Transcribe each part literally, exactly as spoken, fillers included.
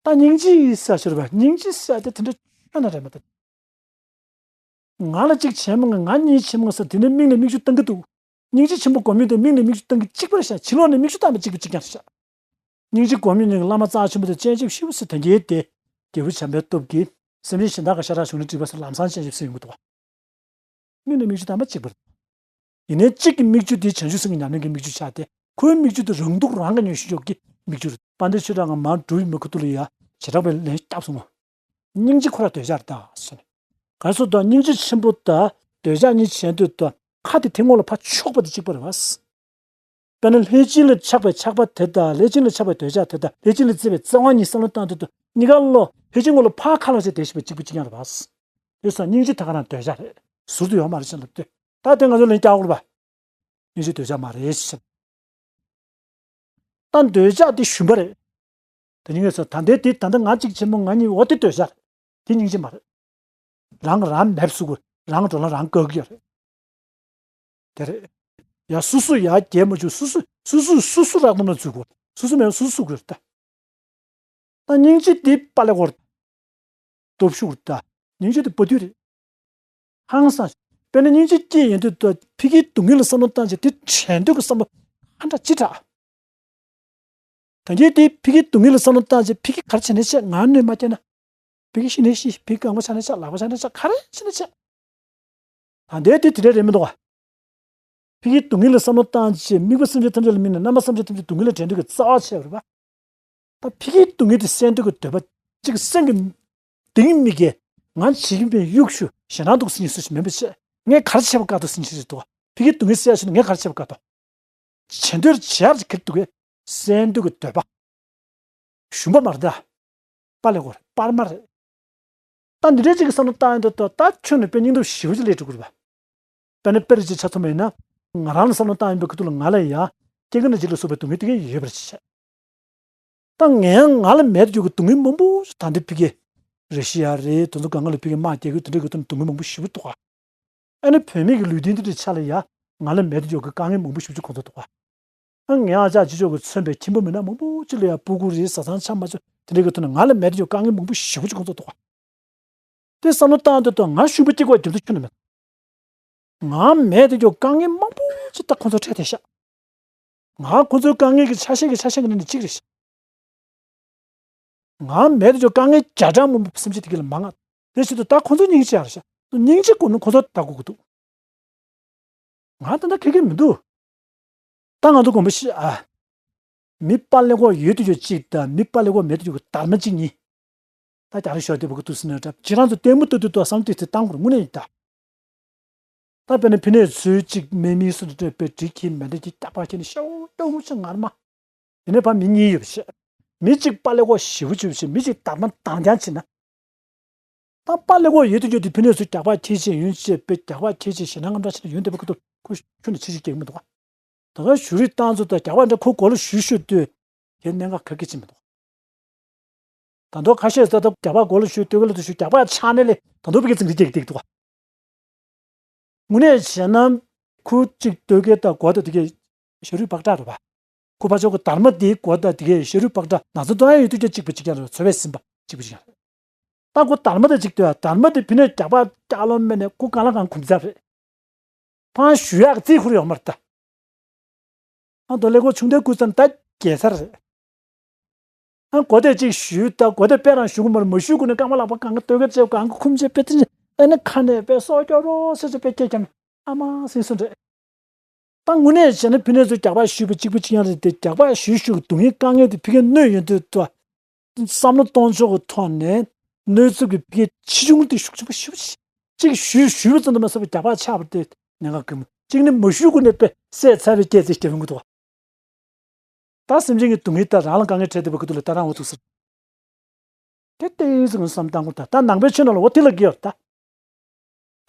ད་སྙིང་རྗེ་ཟེར་ཞོར་བ་སྙིང་རྗེ་ཟེར་དེ་དེ་འདྲ་ཆོ་ན་རེད་མ་ད། ང་ལ་གཅིག་བྱས་མ་ང་ང་གཉིས་བྱས་མ་ཟེར་དེ་ནས་མིག་ནས་མིག་ཆུ་བཏང་གི་འདུག་སྙིང་རྗེ་ཆེན་པོ་སྒོམ་ཡོད་དེ་མིག་ནས་མིག་ཆུ་བཏང་གི་གཅིག་པ་རེད་ཤག་ཕྱི་ལོགས་ནས་མིག་ཆུ་བཏང་པ་གཅིག་པ་གཅིག་རྐྱང་རེད་ཤག་སྙིང་རྗེ་སྒོམ་ཡོད་ནས་བླ་མ་རྩ་ཆེན་པོ་དེ་སྤྱན་ཆབ་ཤིའུ་ཟེར་དེ་འགྱེལ་ཏེ། རྒྱལ་བུ་བྱམས་པའི་སྟོབས་ཀྱིས་སེམས་ཅན་གཞན་དག་གི་ཤ་ཁྲག་གཞུང་ནས་བསྒྲིགས་པ་ཟེར་ལམ་སང་སྤྱན་ཆབ་ཟེར་ཡོང་གི་འདུག་བ། མིག་ནས་མིག་ཆུ་བཏང་པ་གཅིག་པ་རེད། ཡིན་ནའི་གཅིག་གི་མིག་ཆུ་དེ་བྱང་ཆུབ་སེམས་ཀྱི་ཉམས་ལེན་གྱི་མིག་ཆུ་ཆགས་ཏེ་ཁོའི་མིག་ཆུ་དེ་རང་སྡུག་རང་གིས་ཉོས་ཤེས་ཕྱོགས་ཀྱི་མིག་ཆུ་རེད། དཔལ་ལྡན་ཆོས་གྲགས་ང་མར་འགྲོ་ཡི་མི་ཁུ་ཐུ་ལ་ཡ་བྱེ་བྲག་པའི་ལན་བརྒྱབ་སོང་ངོ་། སྙིང་རྗེ་ཁོ་ར་འདོད་ཆགས་རེད་ད་ཟེར་ནས། ག་རེ་ཟེར་ད་སྙིང་རྗེ་ཆེན་པོ་དང་འདོད་ཆགས་གཉིས་བྱས་འདོད་དང་ཁ་དེ་དེ་སྔོན་ལ་ཕར་ཕྱོགས་པ་དེ་གཅིག་པ་རེད་བ། དཔེར་ན་ལྷས་བྱིན་ལ་ཆགས་པའི་ཆགས་པ་དེ་དང་ལྷས་བྱིན་ལ་ཆགས་པའི་འདོད་ཆགས་དེ་དང་ལྷས་བྱིན་ལ་བརྩེ་བའི་བརྩེ་བ་གཉིས་བསམ་བློ་བཏང་དུས་དུ་གཉིས་ཀ་བློ་ལྷས་བྱིན་ངོ་ལ་ཕར་ཁ་ལོ་བྱས་བསྡད་བཞིན་པའི་གཅིག་པུ་གཅིག་རྐྱང་རེད་བ། དེ་སོང་སྙིང་རྗེ་ད་ག་རང་འདོད་ཆགས་རེད། ཟུར་དུ་ཡོད་མ་རེད་ཅེས་ལབ་དུས་ད་དེ་ང་ཚོ་ལན་རྒྱག་དགོས་རེད་བ། སྙིང་རྗེ་འདོད་ཆགས་མ་རེད་ཟེར། ད་འདོད་ཆགས་དེ་ཞུམ་པ་རེད། དེ་ཉིད་ངས་ཟེར་ད་ལྟའི་དེ་ད་ལྟ་ང་གཅིག་བྱེད་མོ་ང་གཉིས་འོ་དེ་འདོད་ཆགས་རེད། དེ་སྙིང་རྗེ་མ་རེད། རང་རང་མེད་བཟོ་དགོས་རང་འགྲོ་ལ་རང་བཀག་གི་ཡོད་རེད། དེ་རེད། ཡ་སོ་སོ་ཡ་རྒྱལ་མ་བཅུག་སོ་སོ་སོ་སོ་སོ་སོ་རག་དམ་ལ་འཛུལ་དགོས། སོ་སོ་མེད་སོ་སོ་དགོས་རེད་ད། ད་སྙིང་རྗེ་དེ་དཔའ་ལས་ཁོ་རེད། སྟོབས་ཤུགས་རེད་ད། སྙིང་རྗེ་དེ་དཔའ་རྟུལ་རེད། ཧང་སང་། དཔེར་ན་སྙིང་རྗེ་སྐྱེས་ཡོང་དུས་ད་ཕ་གིའི་སྡུག་བསྔལ་ལ་བསམ་བློ་བཏང་བྱས་དེ་དྲན་འདོད་ཀྱི་བསམ་བློ་ཧ་འདྲ་ཅི་དྲག་ད་གིན་དེ་ཕ་གིའི་སྡུག་བསྔལ་ལ་བསམ་བློ་བཏང་བྱས་ཕ་གི་ག་རེ་བྱས་ནས་བྱས་ང་གནོད་མ་སྐྱེལ་ན། ཕ་གི་ཤི་ནས་ཤི་ཕ་གི་གང་པོ་ཆགས་ནས་ཆགས་ལག་པ་ཆགས་ནས་ཆགས་ག་རེ་བྱས་ནས་བྱས། ད་ལྟའི་དེ་དེ་འདྲ་རེད་མི་འདུག་ག་ཕ་གིའི་སྡུག་བསྔལ་ལ་བསམ་བློ་བཏང་བྱས་དམིགས་པ་སེམས་ཅན་ཐམས་ཅད་ལ་དམིགས་ནས་རྣམ་པ་སེམས་ཅན་ཐམས་ཅད་སྡུག་བསྔལ་ལས་བྲལ་འདོད་ཀྱི་རྩ་བ་ཆེ་བ་རེད་པ། ད་ཕ་གིའི་སྡུག་བསྔལ་དེ་སེལ་འདོད་ཀྱི་འདོད་པ་གཅིག་སེམས་ཀྱི་གཏིང་མིག་གིས་ང་བྱེད་ཀྱིན་པའི་གཡུག་ཞུ་ཞེ་སྣང་འདུག་སེམས་ཉིད་སུ་ཞིག་མིན་པ་བྱས་ངས་ག་རེ་བྱས་པ་དཀའ་ཐུབ་སེམས་ཉིད་ཞིག་འདུག་ཕ་གིའི་སྡུག་བསྔལ་སེལ་ཡག་ཆེད་དུ་ངས་ག་རེ་བྱས་པ་དཀའ་ཐུབ། བྱེད་འདོད་བྱེད་ཡག་ཁེར་འདུག་གས་སེལ་འདོད་ཀྱི་འདོད་པ། ཞུམ་པ་མ་རེད་ད། པ་ལས་གོ་རེད་པར་མ་རེད། ད་འདི་འདྲའི་ཅིག་གི་བསམ་བློ་བཏང་ཡོང་དུས་ད་ད་ཁྱོད་ནི་དཔེ་སྙིང་སྟོབས་ཞེ་པོ་ཅིག་སླེབས་འགྲོ་གི་རེད་པ། དཔེར་ན་དཔེར་ཅིག་ཆ་མཚོན་པ་ཡིན་ན། ང་རང་ལ་བསམ་བློ་བཏང་ཡོང་པའི་ཁ་ཐུག་ལ་ང་ལ་ཡང་སྐྱེ་རྒ་ན་འཆི་ལ་སོགས་པའི་སྡུག་བསྔལ་དེ་གས་ཡོད་པར་བྱས། ད་ངས་ཡང་ང་ལ་མེད་དུ་གྱུར་གྱི་སྡུག་བསྔལ་མང་པོ་ཞིག་ད་འདི་ཕ་གི་རེ་ཤི་ཡ་རེད་དེ་ཚོ་གང་ག་ལ་ཕ་གི་དམག་རྒྱག་གི་དེ་འདྲའི་གི་ཐོག་ནས་སྡུག་བསྔལ་མང་པོ་ཞེ་པོ་འདུག་ག་ཨ་ནི་བུད་མེད་ཀྱི་ལུས་རྟེན་དེ་འདྲའི་ཆ་ལ་ཡ་ང་ལ་མེད་དུ་གྱུར་གྱི་དཀའ་ངལ་མང་པོ་ཞེ་པོ་ཅིག་ཁོང་ཚོ་འདུག་ག་ཨ་ངའི་ཨ་ཅག་ཅི་ཅོག་གིས་མཚོན་པའི་ཁྱིམ་པ་མིན་ན་མང་པོ་ཅིག་ལ་ཡ་སྤུ་གུ་རེད་བཟའ་ཚང་ཆ་མ་ཚང་དེ་འདྲའི་གི་ཐོག་ནས་ང་ལ་མེད་དུ་གྱུར་དཀའ་ངལ་མང་པོ་ཞེ་པོ་ཅིག་ཁོང་ཚོ་འདུག་ག་དེ་བསམ་བློ་བཏང་དུས་ད་ང་ཞུམ་པ་སྐྱེ་དགོས་རྒྱུ་མཚན་ཁྱོན་ནས་མེད། ང་མེད་དུ་གྱུར་དཀའ་ངལ་མང་པོ་ཅིག་ད་ཁོང་ཚོ་འཕྲད་བསྡད་ཤག་ང་ཁོང་ཚོའི་དཀའ་ངལ་གྱི་ཆ་ཤས་ཀྱི་ཆ་ཤས་ཀྱི་ནང་ནས་གཅིག་རེད་ཤག་ང་མེད་དུ་གྱུར་དཀའ་ངལ་བརྒྱ་ཕྲག་མང་པོ་སེམས་ཅན་དེ་ག་ལ་མང་ང་། དེ་བྱེད་དུས་ད་ཁོང་ཚོ་སྙིང་རྗེ་ཡག་རེད་ཤག་སྙིང་རྗེ་དགོས་ན་ཁོང་ཚོ་ལྟ་དགོས་ཀྱི་འདུག་ང་ད་ལྟ་ཁེ་ཁེ་མི་འདུག་ད་ང་ཚོ་དགོངས་པ་བཞེས་ཨ། མི་པ་ལས་ཁོག་ཡོད་དུ་ཡོད་གཅིག་དང་མི་པ་ལས་ཁོག་མེད་དུ་ཡོད་དར་མ་གཅིག་གཉིས། ད་རྒྱ་རི་ཤོར་དེ་བུ་གུ་ཏུ་སི་ནས་འདྲ་ཁྱེད་རང་ཚོ་ལྟད་མོ་ལྟ་དུས་ཏོ་བསམ་དུས་དེ་བཏང་དགོས་རེད་དངོས་གནས་ཡིན་ད། ད་དཔེར་ན་ཕི་ནས་ཚོས་གཅིག་མེ་མི་སུ་འདྲ་པའི་འགྲིག་གི་མེ་འདྲ་གཅིག་རྒྱག་པ་ཁྱེར་ནས་ཤོག་ཏོ་མུ་ཆུ་ངར་མ། དེ་ནས་ཕ་མི་གཉིས་ཡོད་པ་བྱས། མི་གཅིག་པ་ལས་ཁོག་ཞེ་པོ་བྱས་པ་བྱས་མི་གཅིག་དར་མ་དང་རྐྱང་བྱས་ན། ད་པ་ལས་ཁོག་ཡོད་དུ་ཡོད་དུ་ཕི་ནས་ཚུར་རྒྱག་པ་ཁྱེར་བྱས་ཡོན་བྱས་པའི་རྒྱག་པ་ཁྱེར་བྱས་ཞེ་ན་ངམ་འདྲ་ཞིག་ཡོན་དེ་བུ་གུ་ཏུ་ཁོ་ཁྱོད་ནས་ཆེ་ཆེ་སྐྱེ་གི་མི་འདུག་ག་ད་ག་ཞུ་རིག་བཏང་ཚོ་ད་རྒྱག་པ་འདྲ་ཁོ་མགོ་ལ་ཞུ་ཞུ་དུས་དེ་གནད་འགག་ག་གེ་ཅི་མི་འདུག་ད་དུང་ཁ་ཤས་ད་ལྟ་རྒྱག་པ་མགོ་ལ་ཞུ་སྟོད་ག་ལ་དུ་ཞུ་རྒྱག་པ་ཆག་ནས་ལས་ད་དུང་བི་གེ་ཙིང་རི་སྐྱེ་གི་འདུག་ག་དངོས་གནས་བྱས་ན་ཁུ་གཅིག་སྟོད་ག་ད་མགོ་ད་དེ་གས་ཞ་རུས་པགས་ཁྲག་རེད་པ། ཁུ་ཕ་ཆོག་གི་དར་མ་དེའི་མགོ་ད་དེ་གས་ཞ་རུས་པགས་ཁྲག་ན་ཚ་དོན་ཡོད་དུས་ཀྱང་གཅིག་པ་གཅིག་རྐྱང་རེད། ཚོ་བའི་ཟིན་པ་གཅིག་པ་གཅིག་རྐྱང་རེད། ད་ཁོ་དར་མ་དེ་གཅིག་ལྟོས་ཡ། དར་མ་དེ་ཕི་ནས་རྒྱག་པ་རྒྱག་ལོང་མེད་ནས་ཁོ་གང་ལ་གང་ཁུམ་ཚར་རེད། ཕང་ཞུ་ཡག་རྩིས་ཁུར་ཡོང་མ་རེད་ད། ཨ་མདོ་ལས་ཁོ་ཆུང་དུས་ཁུར་ཙམ་ད་རྒྱལ་ཚར་རེད། ཨ་གོ་དེ་གཅིག་ཞུས་ད་གོ་དེ་དཔེ་རང་ཞུ་གི་མ་རེད། མ་ཞུ་གོ་ནས་རྐང་པ་ལག་པ་གང་ག་ལྟོས་ག་བྱས་གང་ག་ཁུམ་བྱས་དཔེ་དེ་ཨ་ནི་ཁ་ནས་དཔེ་སྲོག་སྐྱོབ་རོགས་ཟེར་ཟེར་དཔེ་སྐད་ཀྱང་ཨ་མ་སེང་སུ་འདྲེ། ད་དངོས་གནས་བྱས་ན་ཕི་ནས་ཚོ་རྒྱག་པ་ཞུས་པ་གཅིག་པ་གཅིག་ཡང་རེད་དེ་རྒྱག་པ་ཞུས་ཞུས་སྡུག་བསྔལ་དཀའ་ངལ་དེ་ཕི་གའི་གནོད་ཡོང་དུས་ད། བསམ་བློ་གཏོང་ཕྱོགས་ཀྱི་ཐོག་ནས་གནོད་ཚབས་ཀྱི་ཕི་གའི་ཆེ་ཆུང་དེ་ཤུགས་ཆེན་པོ་ཞེ་པོ་ཅིག་གཅིག་ཞུས་ཞུས་པ་ཙམ་དུ་མ་ཟད་པར་རྒྱག་པ་ཆགས་པ་དེ་གནད་འགག་གི་མོ། གཅིག་ནི་མ་ཞུས་གོང་ནས་དཔེ་བསད་ཚར་བའི་སྐད་ཆ་རྒྱབ་ཡོང་གི་འདུག་བ། ད་སེམས་ཅན་གྱི་སྡུག་བསྔལ་དང་རང་ལ་དཀའ་ངལ་འཕྲད་བསྡད་པའི་ཁ་ཐུག་ལ་ད་རང་འོ་ཐུག་ཟེར། དེ་ལྟས་ཟེར་ངོ་བསམ་བཏང་དགོས། ད་ད་ནང་པའི་ཆོས་ནང་ལ་འོ་དེ་ལ་གི་ཡོད་ད།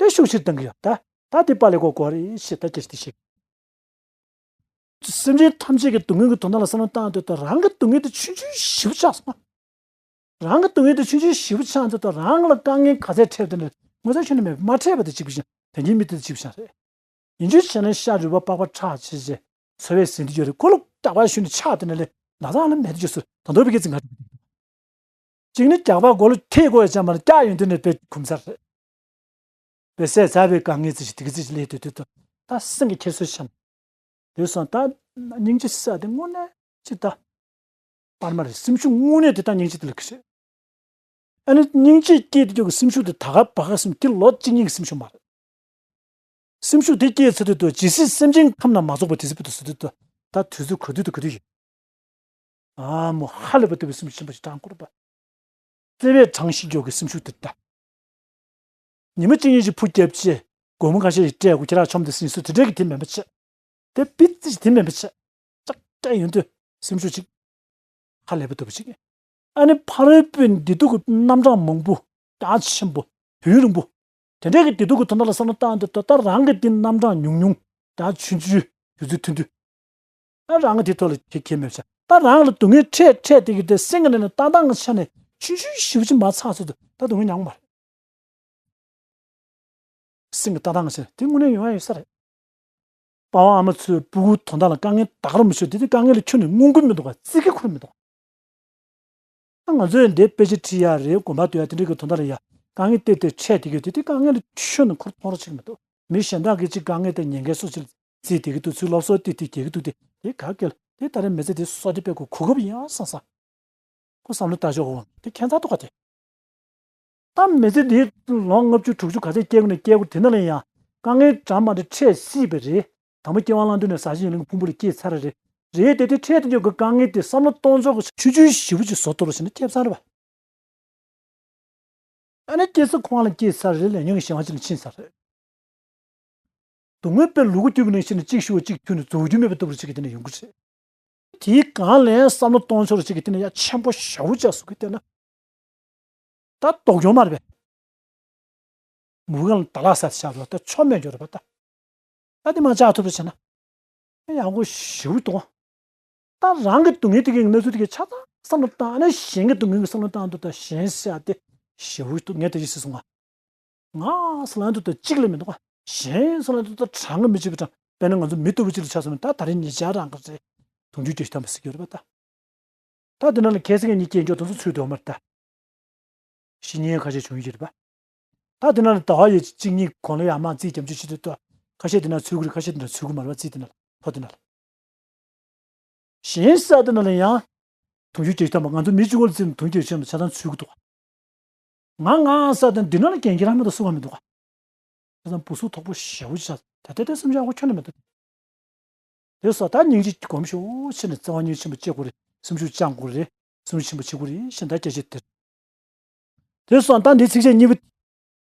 དེ་ཤུགས་ཆེར་བཏང་གི་ཡོད་ད། ད་དེ་པ་ལས་གོ་གོ་རེད་ཞེས་ད་སྐད་ཆ་དེ་བཤད། སེམས་ཅན་ཐམས་ཅད་ཀྱི་སྡུག་བསྔལ་གྱི་དོན་དག་ལ་བསམ་བློ་བཏང་དུས་ད་རང་གི་སྡུག་བསྔལ་དེ་ཆུང་ཆུང་ཞེ་པོ་ཆགས་སོང་། རང་གི་སྡུག་བསྔལ་དེ་ཆུང་ཆུང་ཞེ་པོ་ཆགས་དུས་ད་རང་ལ་དཀའ་ངལ་ག་ཚད་འཕྲད་དེ་ནས་ངོ་ཚ་ཁྱོན་ནས་མེད་མ་འཕྲད་པ་དེ་གཅིག་པུ་ཞིག་ད་གིན་མི་དེ་གཅིག་པུ་ཞིག་རེད། ཡིན་རྒྱུ་བྱས་ན་ཤ་རུས་པ་པགས་པ་ཁྲག་ཆེ་ཆེ་ཚོ་བའི་ཟིན་དུ་ཡོད་རེད། ཁོ་ལ་རྒྱག་པ་ཞུས་ནས་ཆགས་དེ་ནས་ལས་ན་ཚ་ལ་མེད་དུ་བཅུག་སོ་ད་དུང་བི་གེ་ཙི་ང་རུ་བི་དེ། གཅིག་ནི་རྒྱག་པ་མགོ་ལ་ཐེབས་དགོས་ཡ་ཅང་མ་རེད། སྐྱག་ཡོང་དུས་ནས་དཔེ་ཁུམ་ཚར་རེད། དཔེ་བསད་ཚར་བའི་དཀའ་ངལ་ཙི་ཞིག་དེ་གི་ཙི་ཞིག་སླེབས་དུས་དུས་དུ་ད་སེམས་ཀྱི་ཁྱེར་སོ་ཤམ། དེ་སོང་ད་སྙིང་རྗེ་ས་དེ་དངོས་གནས་ཅི་ད། པར་མ་རེད། སེམས་ཤུགས་དངོས་གནས་དེ་ད་སྙིང་རྗེ་དེ་ལ་ཁི་རེད། ཨ་ནི་སྙིང་རྗེ་སྐྱེས་དེ་ཀྱོག་གི་སེམས་ཤུགས་དེ་ད་ག་བ་ག་སེམས་དེ་ལོ་གཅིག་གཉིས་ཀྱི་སེམས་ཤུགས་མ་རེད། སེམས་ཤུགས་དེ་སྐྱེས་ཚར་དུས་དུ་ཇི་སྲིད་སེམས་ཅན་ཁམས་ན་མ་རྫོགས་པ་དེ་སྲིད་པ་དུ་སུ་དུས་དུ་ད་དུས་ཚོད་ག་དུས་དུ་ག་དུས་ཡིན། ཨ་མོ་ཧ་ལས་པ་ལྟ་བུའི་སེམས་ཤུགས་ཆེན་པོ་ཞིག་དྲང་དགོས་རེད་པ། བརྩེ་བས་དྲང་ཤེས་ཀྱོག་གི་སེམས་ཤུགས་དེ་ད། ཉི་མ་གཅིག་གཉིས་ཀྱི་ཕུ་རྒྱབ་ཆེ། སྒོར་མོ་ཁ་ཤས་ཤིག་སྤྲད་དགོས་ཁྱེད་རང་ཆོམ་དེ་སྲིན་སུ་དེ་འདྲས་ཀྱི་དེ་མེད་པ་ཆེ། དེ་པི་ཙི་ཞིག་དེ་མེད་པ་ཆེ། ཅག་ཅག་ཡོང་དུས་སེམས་ཤུགས་ཅིག་ཧ་ལས་པ་ལྟ་བུ་ཅིག་ཨ་ནི་ཕ་རོལ་པོའི་བདེ་སྡུག་གི་རྣམ་གྲངས་མང་པོ། རྒྱ་ཆེན་པོ། དུས་རིང་པོ། དེ་འདྲས་ཀྱི་བདེ་སྡུག་གི་དོན་དག་ལ་བསམ་བློ་བཏང་དུས་ད་ལྟ་རང་གི་དེ་རྣམ་གྲངས་ཉུང་ཉུང་། རྒྱ་ཆུང་ཆུང་། དུས་ཚོད་ཐུང་ཐུང་། ཨ་རང་གི་དེ་ཐོག་ལ་ཁྱེད་ཁྱེད་མེད་བྱ། ད་རང་ལ་སྡུག་བསྔལ་འཕྲད་འཕྲད་དེ་གི་དེ་སེམས་ཀྱི་ནང་ནས་ཏག་ཏག་ཆ་ནས་ཆུང་ཆུང་ཞེ་པོ་ཅིག་མ་ཚང་ཚོད་དུ་ད་སྡུག་བསྔལ་མྱངས་མ་རེད། སེམས་ཀྱི་ལྟ་སྟངས་ཟེར་དེ་དངོས་གནས་ཡོང་ཡ་ཡོད་ས་རེད། པ་ཕ་ཨ་མ་ཚོས་སྤུ་གུ་དོན་དག་ལ་དཀའ་ངལ་ད་ག་རུ་མི་ཤོར་དེ་དེ་དཀའ་ངལ་ལ་ཁྱོན་ནས་མངོན་གྱི་མི་འདུག་ག་ཙི་གེ་ཁུར་མི་འདུག་ད་ང་ཚོས་འདི་དཔེ་ཆ་ཁྲིད་ཡ་རེད། དགོན་པ་སྡོད་ཡ་དེ་འདྲ་གི་དོན་དག་ལ་ཡ་དཀའ་ངལ་ཏེ་ཏེ་འཕྲད་དེ་གི་དེ་དེ་དཀའ་ངལ་ལ་ཁྱོན་ནས་ཁུར་གཏོང་རོགས་བྱེད་ཀྱི་མི་འདུག་མི་གཞན་དག་གིས་ཅིག་དཀའ་ངལ་དེ་ཉེན་ཁའི་སོ་ཅིག་རྩིས་དེ་གི་འདུག་ཚུལ་སློབ་གསོ་དེ་དེ་རྒྱག་གི་འདུག་དེ་དེ་ག་གེ་ལ་དེ་ད་རེས་མི་ཚེ་དེ་སོ་དེ་དཔེ་གོ་གོ་སྐབས་ཡིན་ཡང་བསམ་བསམ། ཁོ་བསམ་བློ་བཏང་ཆོག་གོ་དེ་ཁྱད་མཚར་ཏོག་ག་དེ། ད་མི་ཚེ་འདིའི་ལོ་ལྔ་བཅུ་དྲུག་ཅུ་ག་ཚད་སྐྱེལ་དགོས་ན་སྐྱེལ་དགོས། དེ་ནང་ལ་ཡང་དཀའ་ངལ་འདྲ་མ་འདྲ་འཕྲད་སྲིད་པ་རེད། དང་པོ་སྐྱེ་བ་བླངས་དུས་ནས་ཟ་ཞིང་ཡོད་ལེན་གྱི་ཕུང་པོ་ལ་སྐྱེས་ཚར་རེད། རེད་དེ་དེ་འཕྲད་དུ་འཇུག་གི་དཀའ་ངལ་དེ་བསམ་བློ་གཏོང་ཕྱོགས་ཀྱི་ཆུང་ཆུང་ཞེ་པོ་ཅིག་བཟོ་གཏོང་རོགས་བྱས་ན་སྐྱེས་ཚར་རེད་པ། ཨ་ནི་སྐྱེས་ས་ཁོ་རང་ལ་སྐྱེས་ཚར་རེད། ལས་ཉོན་གྱི་གཞན་དབང་ཅིག་ལ་ཕྱིན་ཚར་རེད། སྡུག་བསྔལ་དཔེ་ལུ་གུ་རྒྱུད་ཀྱི་ནང་ཤི་ནས་གཅིག་ཤི་བ་གཅིག་ཐུག་ནས་རྫོགས་རྒྱུ་མེད་པ་ལྟ་བུ་ཅིག་གི་དེ་ནས་ཡོང་གི་རེད། དེའི་སྒང་ལ་བསམ་བློ་གཏོང་ཕྱོགས་ཅིག་གི་དེ་ནས་ཡ་ཆེན་པོ་ཞེ་པོ་ཅིག་བཟོ་གི་དེ་ན། ད་ལྡོག་ཡོང་མ་རེད་པས། མུ་གང་ལ་ད་ལག་ས་ཆགས་ལ་ད་ཆོ་མེད་འགྱུར་བ་ད། ད་དེ་མ་ཆགས་ཐུབ་པ་བྱས་ན། ཡང་སྒོ་ཞེ་པོ་གཏོང་། ད་རང་གི་སྡུག་བསྔལ་དེ་གའི་གནས་ཚུལ་དེ་གའི་ཆ་ཚང་བསམ་བློ་བཏང་ནས་གཞན་གྱི་སྡུག་བསྔལ་གྱི་བསམ་བློ་བཏང་འདུག་ད་གཞན་ཟེར་ཡ་དེ་ཞེ་པོ་སྡུག་བསྔལ་དེ་ཅི་སྲིད་སོང་ང་། ང་ཟེར་ལ་འདུག་ད་གཅིག་ལས་མི་འདུག་ག་གཞན་ཟེར་ལ་འདུག་ད་གྲངས་ཀ་མི་གཅིག་པའི་གྲངས་དཔེར་ན་ང་ཚོ་མི་ལྟ་བུ་གཅིག་ལ་ཆ་མཚོན་ན་ད་ད་རེས་ཉེ་ཆར་རང་གི་རེད། དུང་ཕྱུར་བརྒྱད་ཅུ་ཐམ་པ་ཟེར་གྱི་ཡོད་རེད་པ་ད། ད་དེ་ནང་ལ་ཁ་སང་གཉིས་སྐྱེས་འཇོག་དེ་ཚོ་ཚུད་དོ་མ་རེད་ད། ཤི་ཉེན་ཁ་ཤས་བྱུང་ཡོད་རེད་པ། ད་དེ་ནང་ལ་ཟླ་བ་ཡི་གཅིག་གཉིས་གོང་ལ་ཡར་མར་རྩིས་རྒྱབ་འཇུག་བྱེད་དུས་ད། ཁ་ཤས་དེ་ན་ཚུད་ཀྱི་རེད། ཁ་ཤས་དེ་ན་ཚུད་ཀྱི་མ་རེད་པ། རྩིས་དེ་ན་ལ་ཕོ་དེ་ན་ལ། གཞན་ས་དེ་ནང་ལ་ཡང་། དུང་ཕྱུར་བརྒྱད་ཅུ་ཐམ་པ་ང་ཚོ་མི་གཅིག་པོ་ལ་བརྩིས་ན་དུང་ཕྱུར་བརྒྱད་ཅུ་ཐམ་པ་ཆ་ཚང་ཚུད་ཀྱི་འདུག་ག་ང་ང་ས་དེ་འདི་ནང་ལ་རྒན་རྒྱ་རང་མ་གཏོགས་སུ་གང་མི་འདུག་ག་ཁ་སང་བུ་ཟུག་དོག་པོ་ཞེ་པོ་ཅིག་ཆགས། ད་ལྟ་དེ་སེམས་ཤུགས་ཁྱོན་ནས་མི་འདུག་དེ་སོགས་ད་སྙིང་རྗེ་གོམས་ཤོག་ཕྱིན་ནས་བརྩེ་བ་སྙིང་ཆེན་པོ་སྐྱེ་དགོས་རེད། སེམས་ཤུགས་བཅང་དགོས་རེད། སེམས་ཤུགས་ཆེན་པོ་བྱེད་དགོས་རེད་ཞེས་ད་སྐད་ཆ་དེ་རེད། དེ་སོགས་ད་འདིའི་ཚིགས་བཅད་གཉིས་པ།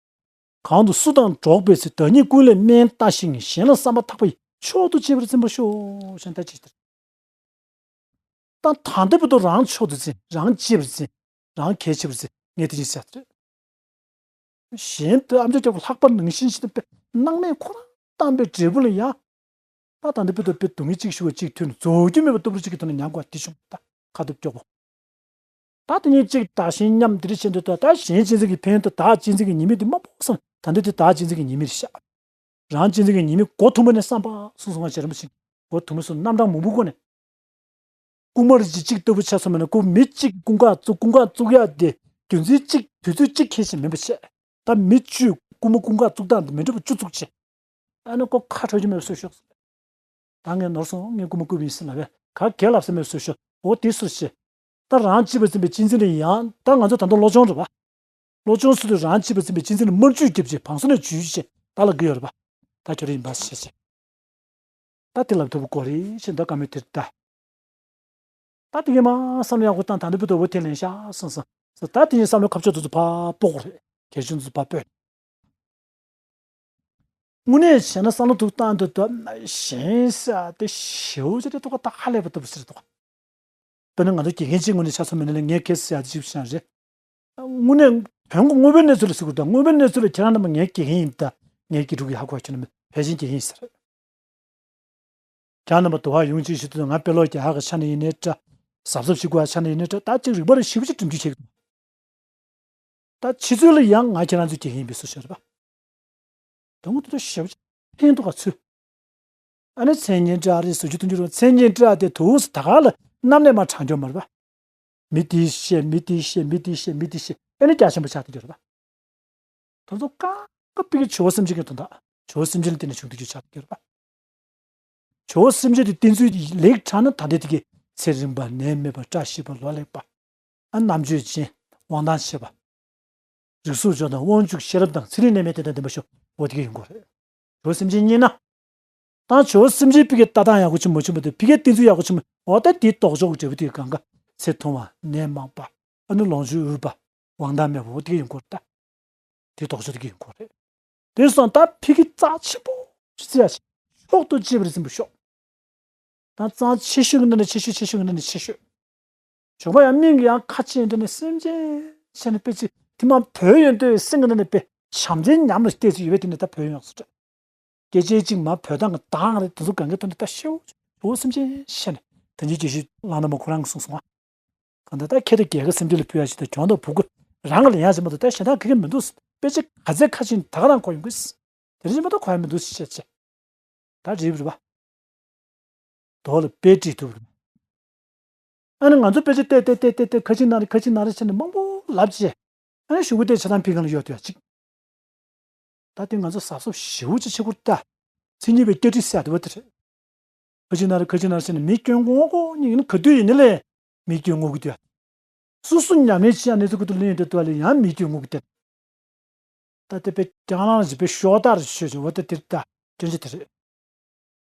གང་དུ་སུ་དང་འགྲོགས་པའི་ཚེ། བདག་ཉིད་ཀུན་ལས་དམན་བལྟ་ཞིང་། གཞན་ལ་བསམ་པ་ཐག་པ་ཡིས། མཆོག་ཏུ་གཅེས་པར་འཛིན་པར་ཤོག་ཞེས་ད་ཅི་ལྟར། ད་ད་ལྟ་བར་དུ་རང་མཆོག་ཏུ་འཛིན། རང་གཅེས་པར་འཛིན། རང་གལ་ཆེ་བར་འཛིན། ངས་དེ་བཞིན་ཟེར་ཏེ། གཞན་དུ་ཨ་མཆོག་རྒྱལ་པོ་ལྷག་པར་ནང་བཞིན་ཞིག་ཏུ་དཔེ་སྣང་མེད་ཁོ་རང་བཏང་པའི་འབྲས་བུ་ལ་ཡང་། ད་ད་ལྟ་བར་དུ་དཔེ་སྡུག་བསྔལ་གཅིག་ཞུ་བ་གཅིག་ཐོས་ནས་རྫོགས་རྒྱུ་མེད་པ་ལྟ་བུ་གཅིག་གི་ཐོག་ནས་མྱང་དགོས་པ་དེ་བྱུང་ད་ཁ་ཐུབ་སྐྱོ་པོ། ད་དེ་གཉིས་གཅིག་བདག་གཞན་མཉམ་འདི་འདྲ་བྱེད་འདོད་ད། ད་གཞན་གཅེས་འཛིན་གྱི་ཕན་ཡོན་དུ་བདག་གཅེས་འཛིན་གྱི་ཉེས་དམིགས་འདི་མ་སྤོང་བསམ། ད་འདི་དེ་བདག་གཅེས་འཛིན་གྱི་ཉེས་དམིགས་རེད་ཤག་རང་གཅེས་འཛིན་གྱི་ཉེས་དམིགས་མགོ་ཐུག་མ་ནས་བསམ་པ་གསུངས་སོང་། ང་རྗེ་རིན་པོ་ཆེ་མགོ་ཐུག་མ་སོང་རྣམ་གྲངས་མང་པོ་སྒོ་ནས། རྐུན་མ་རིགས་གཅིག་ལྟ་བུ་ཆ་ཚང་མེད་ན་རྐུ་མི་གཅིག་རྐུན་ཁག་བཙུགས། རྐུན་ཁག་བཙུགས་ཡག་དེ་རྒྱུ་མཚན་གཅིག་དུས་ཚོད་གཅིག་ཁེལ་ཞིག་མིན་པ་བྱས། ད་མི་བཅུས་རྐུན་མ་རྐུན་ཁག་བཙུགས་སྟངས་དེ་མི་འདྲ་བ་བཅུ་བཙུགས་བྱས། ཨ་ནི་ཁོ་ཁ་ཁྲོ་རྒྱུ་མེད་པ་བཟོས་ཤོག་ད་ངས་ནོར་སོང་། ངས་རྐུན་མ་རྐུས་པ་ཡིན་ཟེར་ལབ་པས་ག་གེ་ལབ་ས་མེད་བཟོས་ཤོག་འོ་དེ་སུར་བྱས། ད་རང་གཅེས་པར་འཛིན་པའི་གཅེས་འཛིན་ལ་ཡང་ད་ང་ཚོ་ད་དུང་བློ་སྦྱོང་རེད་པ། བློ་སྦྱོང་སུ་དུ་རང་གཅེས་པར་འཛིན་པའི་གཅེས་འཛིན་ལ་དམར་མཆོད་རྒྱབ་ཅིག་བང་སོ་ནས་འཇུས་ཅིག་བདག་ལ་དགོས་ཡོད་རེད་པ། ད་ཁྱོད་རང་ཡིན་པ་ཞེས་བྱས། ད་དེ་ལབ་ཐུབ་དགོས་རེད་ཞེས་ད་བཀའ་མོལ་དེར་ད། ད་དེ་གས་མ་བསམ་བློ་ཡག་པོ་བཏང་། ད་འདི་བུ་དོ་བོ་དེ་ལེན་ཤག་སོང་སོང་སོ། ད་དེ་ཡིན་བསམ་བློ་ཁ་ཕྱོགས་དེ་ཚོ་ཕར་སྤོ་དགོས་རེད། གལ་ཆུང་དེ་ཚོ་ཕར་སྤོས། དངོས་གནས་བྱས་ན་བསམ་བློ་ཐུག་བཏང་དུས་ད་གཞན་ས་དེ་ཞེའུ་ཅི་རེད་འདུག་ག་ད་ཧ་ལས་པ་ལྟ་བུ་ཟེར་འདུག་ག་དཔེར་ན་ང་ཚོ་དགེ་རྒན་གཅིག་ངོས་ནས་ཆ་ཚང་མི་ནི་ལ་ངས་ཁེ་སི་ཡག་ཅིག་བྱུང་རེད། དངོས་གནས་དོན་གོ་དངོས་པོའི་གནས་ཚུལ་ལ་ཟེར་དགོས་ད། དངོས་པོའི་གནས་ཚུལ་ལ་ཁྱེད་རང་རྣམ་པ་ངའི་དགེ་རྒན་ཡིན་ད། ངའི་དགེ་ཕྲུག་ཡིན་ཧ་གོ་བ་ཁྱོད་རྣམ་པ་ཕལ་ཆེར་དགེ་རྒན་ཡིན་ཟེར། ཁྱེད་རང་རྣམ་པ་དུ་བ་ཡོང་ཅིག་ཞུ་དུས་ང་དཔེ་ཀློག་རྒྱག་གི་ཆ་ནས་ཡིན་ནའི་འདྲ། གཟབ་གཟབ་བྱེད་དགོས་ཡ་ཆ་ནས་ཡིན་ནའི་འདྲ། ད་ཅིག་རིག་པ་ར་ཞིབ་ཅིག་འགྲིམ་རྒྱུ་བྱེད་ཀྱི་འདུག་ད་ཕྱི་ཚུལ་ལ་ཡང་ང་ཁྱེད་རང་ཚོའི་དགེ་རྒན་ཡིན་པའི་བཟོ་ཤར་རེད་པ། དོན་དུ་ཞབས་ཕན་ཐོགས་ག་ཚུལ། ཨ་ནི་མཚན་སྙན་གྲགས་རེད་ཟེར་རྒྱུ་དོན་རྒྱུ་རུ་མཚན་སྙན་གྲགས་དེ་དུས་ད་ག་ལ་གནམ་ནས་མར་དྲངས་རྒྱུ་མ་རེད་པ། མི་དེས་བཤད། མི་དེས་བཤད། མི་དེས་བཤད། མི་དེས་བཤད། ཨེ་ནི་རྒྱ་ཆེན་པོ་ཆགས་ཏེ་ཡོད་རེད་པ། དེ་ཚོ་གང་ག་ཕ་གི་ཇོ་བོ་སེམས་ཅན་གྱི་དོན་དག་ཇོ་བོ་སེམས་ཅན་ལ་བརྟེན་ནས་བྱུང་བསྡད་རྒྱུ་ཆགས་ཏེ་ཡོད་རེད་པ། ཇོ་བོ་སེམས་ཅན་དེ་བསྟེན་ཚུལ་ལེགས་དྲགས་ན་ད་ལྟའི་དེ་གའི་ཚེ་རིང་བ། ནད་མེད་པ། བཀྲ་ཤིས་པ། ལོ་ལེགས་པ། ཨ་རྣམ་དཔྱོད་ཅན། དབང་ཐང་ཆེ་བ། རིག་གསུམ་སྦྱོར་དང་དབང་ཕྱུག་ཤེས་རབ་དང་ཚེ་རིང་ནད་མེད་བདེ་དང་ལྡན་པ་ཤོག་འོ་དེ་ག་ཡོང་གི་རེད། ཇོ་བོ་སེམས་ཅན་རྙེད་ན། ད་ཇོ་བོ་སེམས་ཅན་ཕ་གིའི་ལྟ་སྟངས་ཡག་པོ་ཅིག་མ་བྱུང་བ་དང་ཕ་གིའི་བསྟེན་ཚུལ་ཡག་པོ་ཅིག་མ། འོ་ད་དེའི་ལྡོག་ཕྱོགས་ཀྱི་འབྲས་བུ་དེ་གང་ག་ཚེ་ཐུང་བ། ནད་མང་པ། ཨ་ནི་ལོངས་སྤྱོད་འུར་བ། དབང་ཐང་མེད་པ། འོ་དེ་ག་ཡོང་གི་རེད་ད། དེའི་ལྡོག་ཕྱོགས་དེ་ག་ཡོང་གི་རེད། དེ་སོང་ད་ཕ་གི་རྩ་ཆེན་པོ་ཅིག་བརྩི་ཡ་ཅིག་ཕྱོགས་གཏོགས་བྱས་པ་རེད་ཟིན་པ་ཤོག་ད་རྩ་ཆེ་ཤོས་ཀྱི་ནང་ནས་ཆེ་ཤོས། ཆེ་ཤོས་ཀྱི་ནང་ནས་ཆེ་ཤོས། ཇོ་བོ་ཡང་མིང་གི་ཡང་ཁ་ཆེ་འདི་ནས་སེམས་ཅན་ཆེ་ནས་དཔེ་ཅིག་དེ་མ་བོད་ཡོད་དུས་སེམས་ཀྱི་ནང་ནས་དཔེ་བྱམས་བརྩེའི་ཉམས་ལ་བལྟས་ཚུལ་ཡོད་པས། དེ་ནས་ད་བོད་ཡོང་སོང་ད། སྐད་ཆ་གཅིག་མ་བོད་དང་གི་དང་རེད། དེ་ཚོ་གང་གི་ཐོག་ནས་ད་ཤེའུ་ཇོ་བོ་སེམས་ཅན་ཆེ་ནས་ད་ཉིད་རྒྱལ་སྲས་བླ་ན་མ་ཁོ་རང་གིས་གསུངས་སོང་ཨ། གང་ལྟར་ད་ཁྱེད་དང་རྒྱལ་ཁབ་སེམས་ཅན་ལ་ཕུལ་ཡ་ཞིག་དང་གྱོང་དང་འབུལ་དགོས་རང་གི་ལེན་ཡ་ཞིག་མ་གཏོགས་ད་གཞན་དག་ག་གེ་མི་འདུག་དཔེ་ཆ་ག་ཚད་ཁ་ཕྱེ་ད་ག་རང་གོ་ཡོང་གི་དེ་རིང་མ་གཏོགས་གོ་ཡ་མི་འདུག་ཟེར་བྱས་བྱས། ད་རིབ་རིབ་པ། རྡོ་ལ་དཔེ་བྲིས་ཐུབ་རེད། ཨ་ནི་ང་ཚོ་དཔེ་ཆ་བལྟས་བལྟས་བལྟས་བལྟས་བལྟས་ཁ་ཅིག་ན་རེ་ཁ་ཅིག་ན་རེ་བྱས་ནས་མང་པོ་ལབ་བྱས། ཨ་ནི་གཞུག་གུ་དེ་ཆ་ཚང་ཕི་གང་ལ་གཡོལ་ཐུབ་ཡ་ཅིག་ད་དེ་ང་ཚོ་གཟབ་གཟབ་ཞེ་པོ་ཅིག་བྱེད་དགོས་རེད་ད། མཚན་ཉིད་པའི་སྐྱ་ཁྲི་ཟེར་ཡ་དེ་བ་དེ་རེད། ཁ་ཅིག་ན་རེ་ཁ་ཅིག་ན་རེ་བྱས་ནས་མི་སྐྱོན་ངོ་གོ་ཉིན་ག་དུས་ཡིན་ནི་ལས་མི་སྐྱོན་ངོ་གི་དུས་ཡ། སོ་སོ་ཉམས་ལེན་བྱེད་ཡ་གནས་ཚུལ་ཁུ་ཐུག་ལེན་ཡོད་དུས་ལ་ཡང་མི་སྐྱོན་ངོ་གི་དེ། ད་དེ་པའི་རྒྱང་ལང་ཞིག་པའི་ཤོག་ལྟར་ཤོད་ཅིང་འོ་ད་དེར་ད་སྐྱོན་ཆ་དེ་རེད།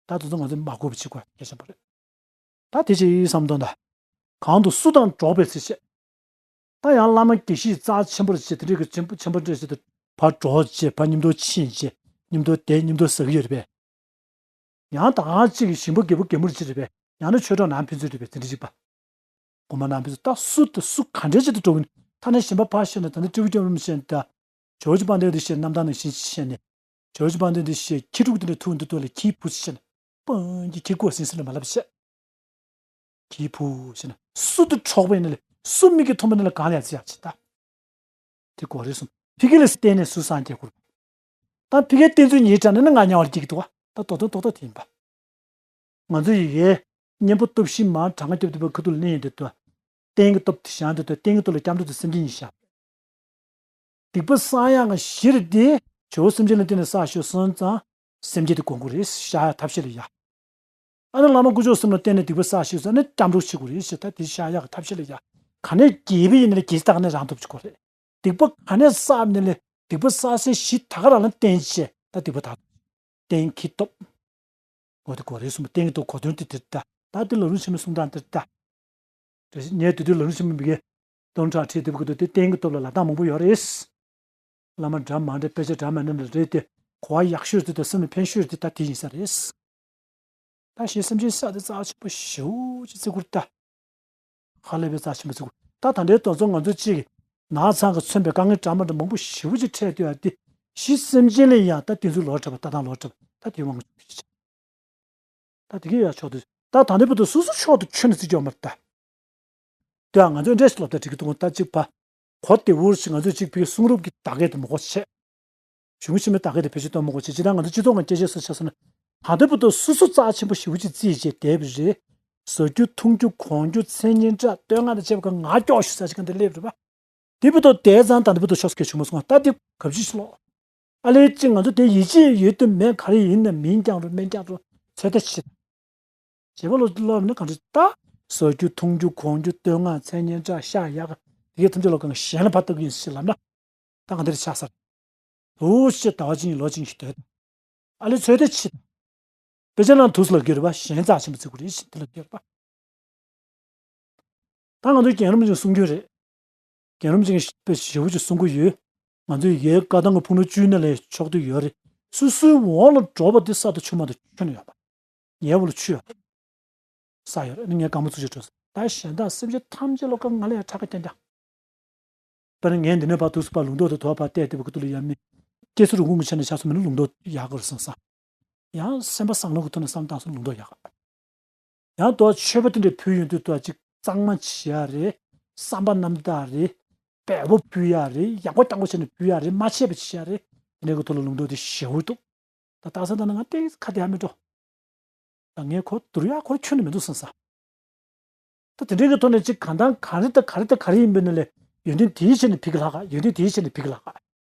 ད་དེ་ཚོ་ང་ཚོས་མ་གོ་བ་བྱེད་དགོས་གལ་ཆེན་པོ་རེད། ད་དེ་ཅི་ཡིན་བསམ་དོན་ད། གང་དུ་སུ་དང་འགྲོགས་པའི་ཚེ་བཤད། ད་ཡང་བླ་མ་དགེ་བཤེས་རྩ་ཆེན་པོར་བྱེད་དེ་འདྲའི་གི་ཆེན་པོ་ཆེན་པོ་འདྲ་བྱེད་དུ་ཕར་འགྲོགས་བྱེད་ཕར་མཉམ་དུ་ཕྱིན་བྱེད་མཉམ་དུ་བསྡད་མཉམ་དུ་ཟ་གི་ཡོད་རེད་པས། ཡང་ད་གང་ཅིག་གི་ཞིང་པ་རྒད་པོ་རྒན་མོར་ཅི་རེད་པས། ཡང་ན་ཆོས་གྲོགས་ནང་ཕན་ཚུན་རེད་པས་དེ་འདྲ་ཅིག་པ། གོང་མ་ནང་ཕན་ཚུན་ད་སུ་དང་སུ་ག་འདྲའི་ཆེད་དུ་འགྲོ་གི་ཐ་ན་གཞན་པ་ཕར་བཤད་ན་ད་ནི་སྤྲེའུ་སྐྱོ་རུམ་བཤད་ད། ཇོ་བོ་རྗེ་དཔལ་ལྡན་འདི་བཤད་རྣམ་ཐར་ནང་བཞིན་བཤད་ནས། ཇོ་བོ་རྗེ་དཔལ་ལྡན་འདི་བཤད་ཁྱི་ཕྲུག་དེ་འདྲ་ཐུག་འདི་ཐུག་ལ་ཁྱིའི་བུ་བཤད་ནས། སྤང་གི་ཁྱི་སྒོ་ཟིན་ཟིན་ལ་མ་ལབ་བཤད། ཁྱིའི་བུ་བཤད་ན་སུ་དང་འགྲོགས་པ་ཡིན་ན་ལས་སུ་མིག་གིས་མཐོང་པ་ཡིན་ན་ལས་གང་ལ་ཡང་བརྩི་ཡག་ཅིག་ད། དེ་གོ་རེ་གསུམ་ཕི་གི་ལ་བརྟེན་ནས་སུ་སངས་རྒྱས་ཁུར། ད་ཕི་གའི་བསྟེན་ཚུལ་ཉིད་དྲག་ན་ནི་ང་དམྱལ་བར་སྐྱེ་གི་འདུག་བ། ད་རྡོག་རྡོག་རྡོག་རྡོག་དེ་ཡིན་པ། ང་ཚོ་ཡི་གེའི་གཉེན་པོ་སྟོབས་བཞི་མ་གྲངས་ཀ་རྒྱབ་སྟེ་བ་ཁ་ཐུག་ལེན་ཡོད་དེ་དུ། རྟེན་གྱི་སྟོབས་དེ་བཞག་འདུག་ད་རྟེན་གྱི་སྟོབས་ལ་སྐྱབས་འགྲོ་དེ་སེམས་ཅན་ཡིན་ཤག་སྡིག་པ་བསགས་ཡག་གི་གཞི་རེད་དེ། ཇོ་བོ་སེམས་ཅན་ལ་བརྟེན་ནས་བསགས་ཤོག་གསུངས་ཙང་། སེམས་ཅན་དེ་སྒོམ་དགོས་རེད་བཤགས་ཡག་ཐབས་ཤེས་ལ་ཡ། ཨ་ནི་བླ་མ་དཀོན་མཆོག་གསུམ་ལ་བརྟེན་ནས་སྡིག་པ་བསགས་ཤེས་སོང་ཨ་ནི་སྐྱབས་འགྲོ་བྱེད་དགོས་རེད་ཞེས་ད་དེ་བཤགས་ཡག་གི་ཐབས་ཤེས་ལ་ཡ། ག་ནས་རྒྱལ་པོ་ཡིན་ན་ལས་རྒྱལ་སྲིད་ད་ག་ནས་རང་ཐོབ་བྱེད་དགོས་རེད། སྡིག་པ་ག་ནས་བསགས་ནས་ལས་སྡིག་པ་བསགས་སའི་གཞི་ད་ག་རང་ལ་བརྟེན་བྱས་ད་སྡིག་པ་དག་རྟེན་གྱི་སྟོབས། འོ་དེ་གོ་རེད་གསུངས་པ་རྟེན་གྱི་སྟོབས་གོ་དོན་དེ་དེ་ལྟ། ད་དེ་ལ་རུང་ཆེན་མོའི་གསུང་སྟངས་དེ་ལྟ། རེད་ངས་དེ་དུས་ལ་རུང་ཆེན་མོའི་མི་གེ་སྟོང་ཕྲག་ཁྲིད་དེ་བ་གི་དུ་དེ་རྟེན་གྱི་སྟོབས་ལ་ལ་དྭགས་མང་པོ་ཡོད་རེད། བླ་མ་འདྲ་མ་འདྲ་དཔེ་ཆ་འདྲ་མ་འདྲ་ལ་རེད་དེ་གོ་བ་ཡག་ཤོས་དེ་དང་སེམས་ལ་ཕན་ཤོས་དེ་ད་དེ་ཡིན་ས་རེད། ད་གཞན་སེམས་ཅན་བསགས་དེ་རྩ་ཆེན་པོ་ཞེ་པོ་ཅིག་བརྩི་དགོས་རེད་ད། ཧ་ལས་པའི་རྩ་ཆེན་པོ་བརྩི་དགོས་ད། ད་ལྟའི་དོན་ཚོ་ང་ཚོ་གཅིག་གིས་ནག་ཚང་གིས་མཚོན་པའི་དཀའ་ངལ་འདྲ་མ་འདྲ་མང་པོ་ཞེ་པོ་ཅིག་འཕྲད་སྡོད་ཡ་དེ་གཞི་སེམས་ཅན་ལ་ཡང་ད་དེ་ཚོའི་ལོ་གྲབས་པ་ལྟ་སྟངས་ལོ་གྲབས་པ་ད་དེའི་དབང་གིས་བྱུང་གི་ཆེ། ད་དེ་གས་ཡག་ཕྱོགས་དུ་ད་ད་ལྟའི་བར་དུ་སོ་སོ་ཕྱོགས་དུ་ཁྱོན་ནས་བརྩི་རྒྱུ་མ་རེད་ད། དེ་ཡང་ང་ཚོས་འདྲེས་ལོབ་ད་འགྲིག་གི་འདུག་ད་གཅིག་པ། གོ་བདེ་བོར་ཞིག་ང་ཚོས་གཅིག་བའི་གསུང་རབ་ཀྱི་བདག་གས་དེ་མ་གོ་བྱས། གཞུང་ཆེན་མོའི་བདག་གས་དེ་བེད་སྤྱོད་གཏོང་མ་དགོས་བྱས་ཇི་ལྟར་ང་ཚོ་སྤྱི་ཚོགས་ནང་སྐད་ཆ་བཤད་ཆགས་སོང་ན། ད་ལྟའི་བར་དུ་སོ་སོ་རྩ་ཆེན་པོ་ཞེ་པོ་ཅིག་བརྩིས་བྱས་བསྡད་པ་རེད། ཟ་རྒྱུ་འཐུང་རྒྱུ་གོན་རྒྱུ་མཚན་སྙན་གྲགས་བསྟོད་བསྔགས་དང་བཅས་པ་གང་ང་སྐྱོགས་ཞུ་ས་ཅིག་གང་དེ་སླེབས་རེད་པ། དེ་བར་དུ་བསྡད་ཙང་ད་ལྟའི་བར་དུ་ཕྱོགས་སུ་སྐད་བྱུང་མ་སོང་ང་ད་དེ་གབ་ཅིག་ཤི་ལོག་ཨ་ལས་ཅིག་ང་ཚོ་དེ་ཡིད་ཆེས་ཡོད་དུ་མེད་ག་རེ་ཡིན་ན་མིན་ཀྱང་རུང་མིན་ཀྱང་རུང་ཚོད་ལྟ་བྱེད། བྱེད་པ་ལོ་ལོ་ནི་གང་འདྲ་ད། ཟ་རྒྱུ་འཐུང་རྒྱུ་གོན་རྒྱུ་བསྟོད་བསྔགས་མཚན་སྙན་གྲགས་ཤ་ཡག་དེ་གའི་ཐམས་ཅད་ལོ་གང་གཞན་ལ་ཕར་ལྟ་གི་ཡིན་ཞེས་ལབ་ན། ད་གང་འདིར་ཆགས་སར། ལོ་ཤེས་ཟླ་བ་གཅིག་ལོ་གཅིག་ཞིག་སྡོད། ཨ་ལེ་ཚོད་ལྟ་ཕྱིད། དཔེ་ཆ་ནང་དུས་སུ་ལ་གྱུར་པ་གཞན་རྩ་ཆེན་པོ་བརྩི་དགོས་རེད་ཞེས་དེ་ལ་གྱུར་པ། ད་ང་ཚོའི་རྒན་རབས་ཅིག་གསུང་རྒྱུ་རེད། རྒན་རབས་ཅིག་དཔེ་ཞེ་པོ་ཅིག་གསུང་གི་ཡོད། ང་ཚོའི་ཡའི་བཀའ་ཐང་གི་ཕུག་ནུ་བཅུ་ན་ལས་ཆོག་ཏུ་ཡོད་རེད། སོ་སོའི་འོག་ལ་འགྲོ་བ་འདི་ས་དང་ཆུ་མ་དང་ཆུ་ནས་ཡོད་པ། ཉལ་བ་ལ་ཆུ་ཡོད། ས་ཡོད་རེད་ནི་ངས་དགའ་མོ་ཚུགས་ཆེ་སྤྲོ་ས་ད་གཞན་དག་སེམས་ཅན་ཐམས་ཅད་ལོ་ཀ་ང་ལ་ཡང་ཁྲག་ཁ་རྐྱང་རྐྱང་། དཔེར་ན་ངས་འདི་ནས་ཕར་དུས་སུ་ཕར་ལུང་རྟོགས་དང་དོ་ཕར་བལྟས་ཏེ་བ་ཀུ་ཏུ་ལ་ཡ་མི། སྐྱེ་སུ་རུ་ཁུང་གི་ཆ་ནས་ཆགས་སུ་མི་ལ་ལུང་རྟོགས་ཡག་གོ་རེད་བསམ་ས། ཡང་སེམས་པ་བཟང་ལོག་གི་ཐོག་ནས་བསམ་སྟངས་སུ་ལུང་རྟོགས་ཡག་ག་ཡང་དོ་མཆོད་པ་དེ་འདྲ་ཕུལ་ཡོང་དུས་དོ་ཅིག་གཙང་མ་བྱེད་ཡ་རེད། བསམ་པ་རྣམ་དག་རེད། འབེལ་པོ་ཕུལ་ཡ་རེད། ཡག་པོ་རྐྱང་པོ་བྱས་ནས་ཕུལ་ཡ་རེད། མ་ཆད་པ་བྱེད་ཡ་རེད། དེ་འདྲའི་གི་ཐོག་ལ་ལུང་རྟོགས་དེ་ཞེ་པོ་འདུག་ད་ལྟ་ས་ད་ནི་ང་ཏོག་ཙམ་ཁ་བདེ་ཡ་མི་འགྲོ། ད་ངས་ཁོ་བསྡུར་ཡ་ཁོ་ཁྱོན་ནས་མི་འདུག་བསམ་ས། ད་དེ་འདྲའི་གི་ཐོག་ནས་ཅིག་གང་ལྟར་ག་རེ་དང་ག་རེ་དང་ག་རེ་ཡིན་པའི་ནང་ལས་ཡོན་ཏན་དེའི་ཆ་ནས་ཕ་གི་ལྷག་ག། ཡོན་ཏན་དེའི་ཆ་ནས་ཕ་གི་ལྷག་ག།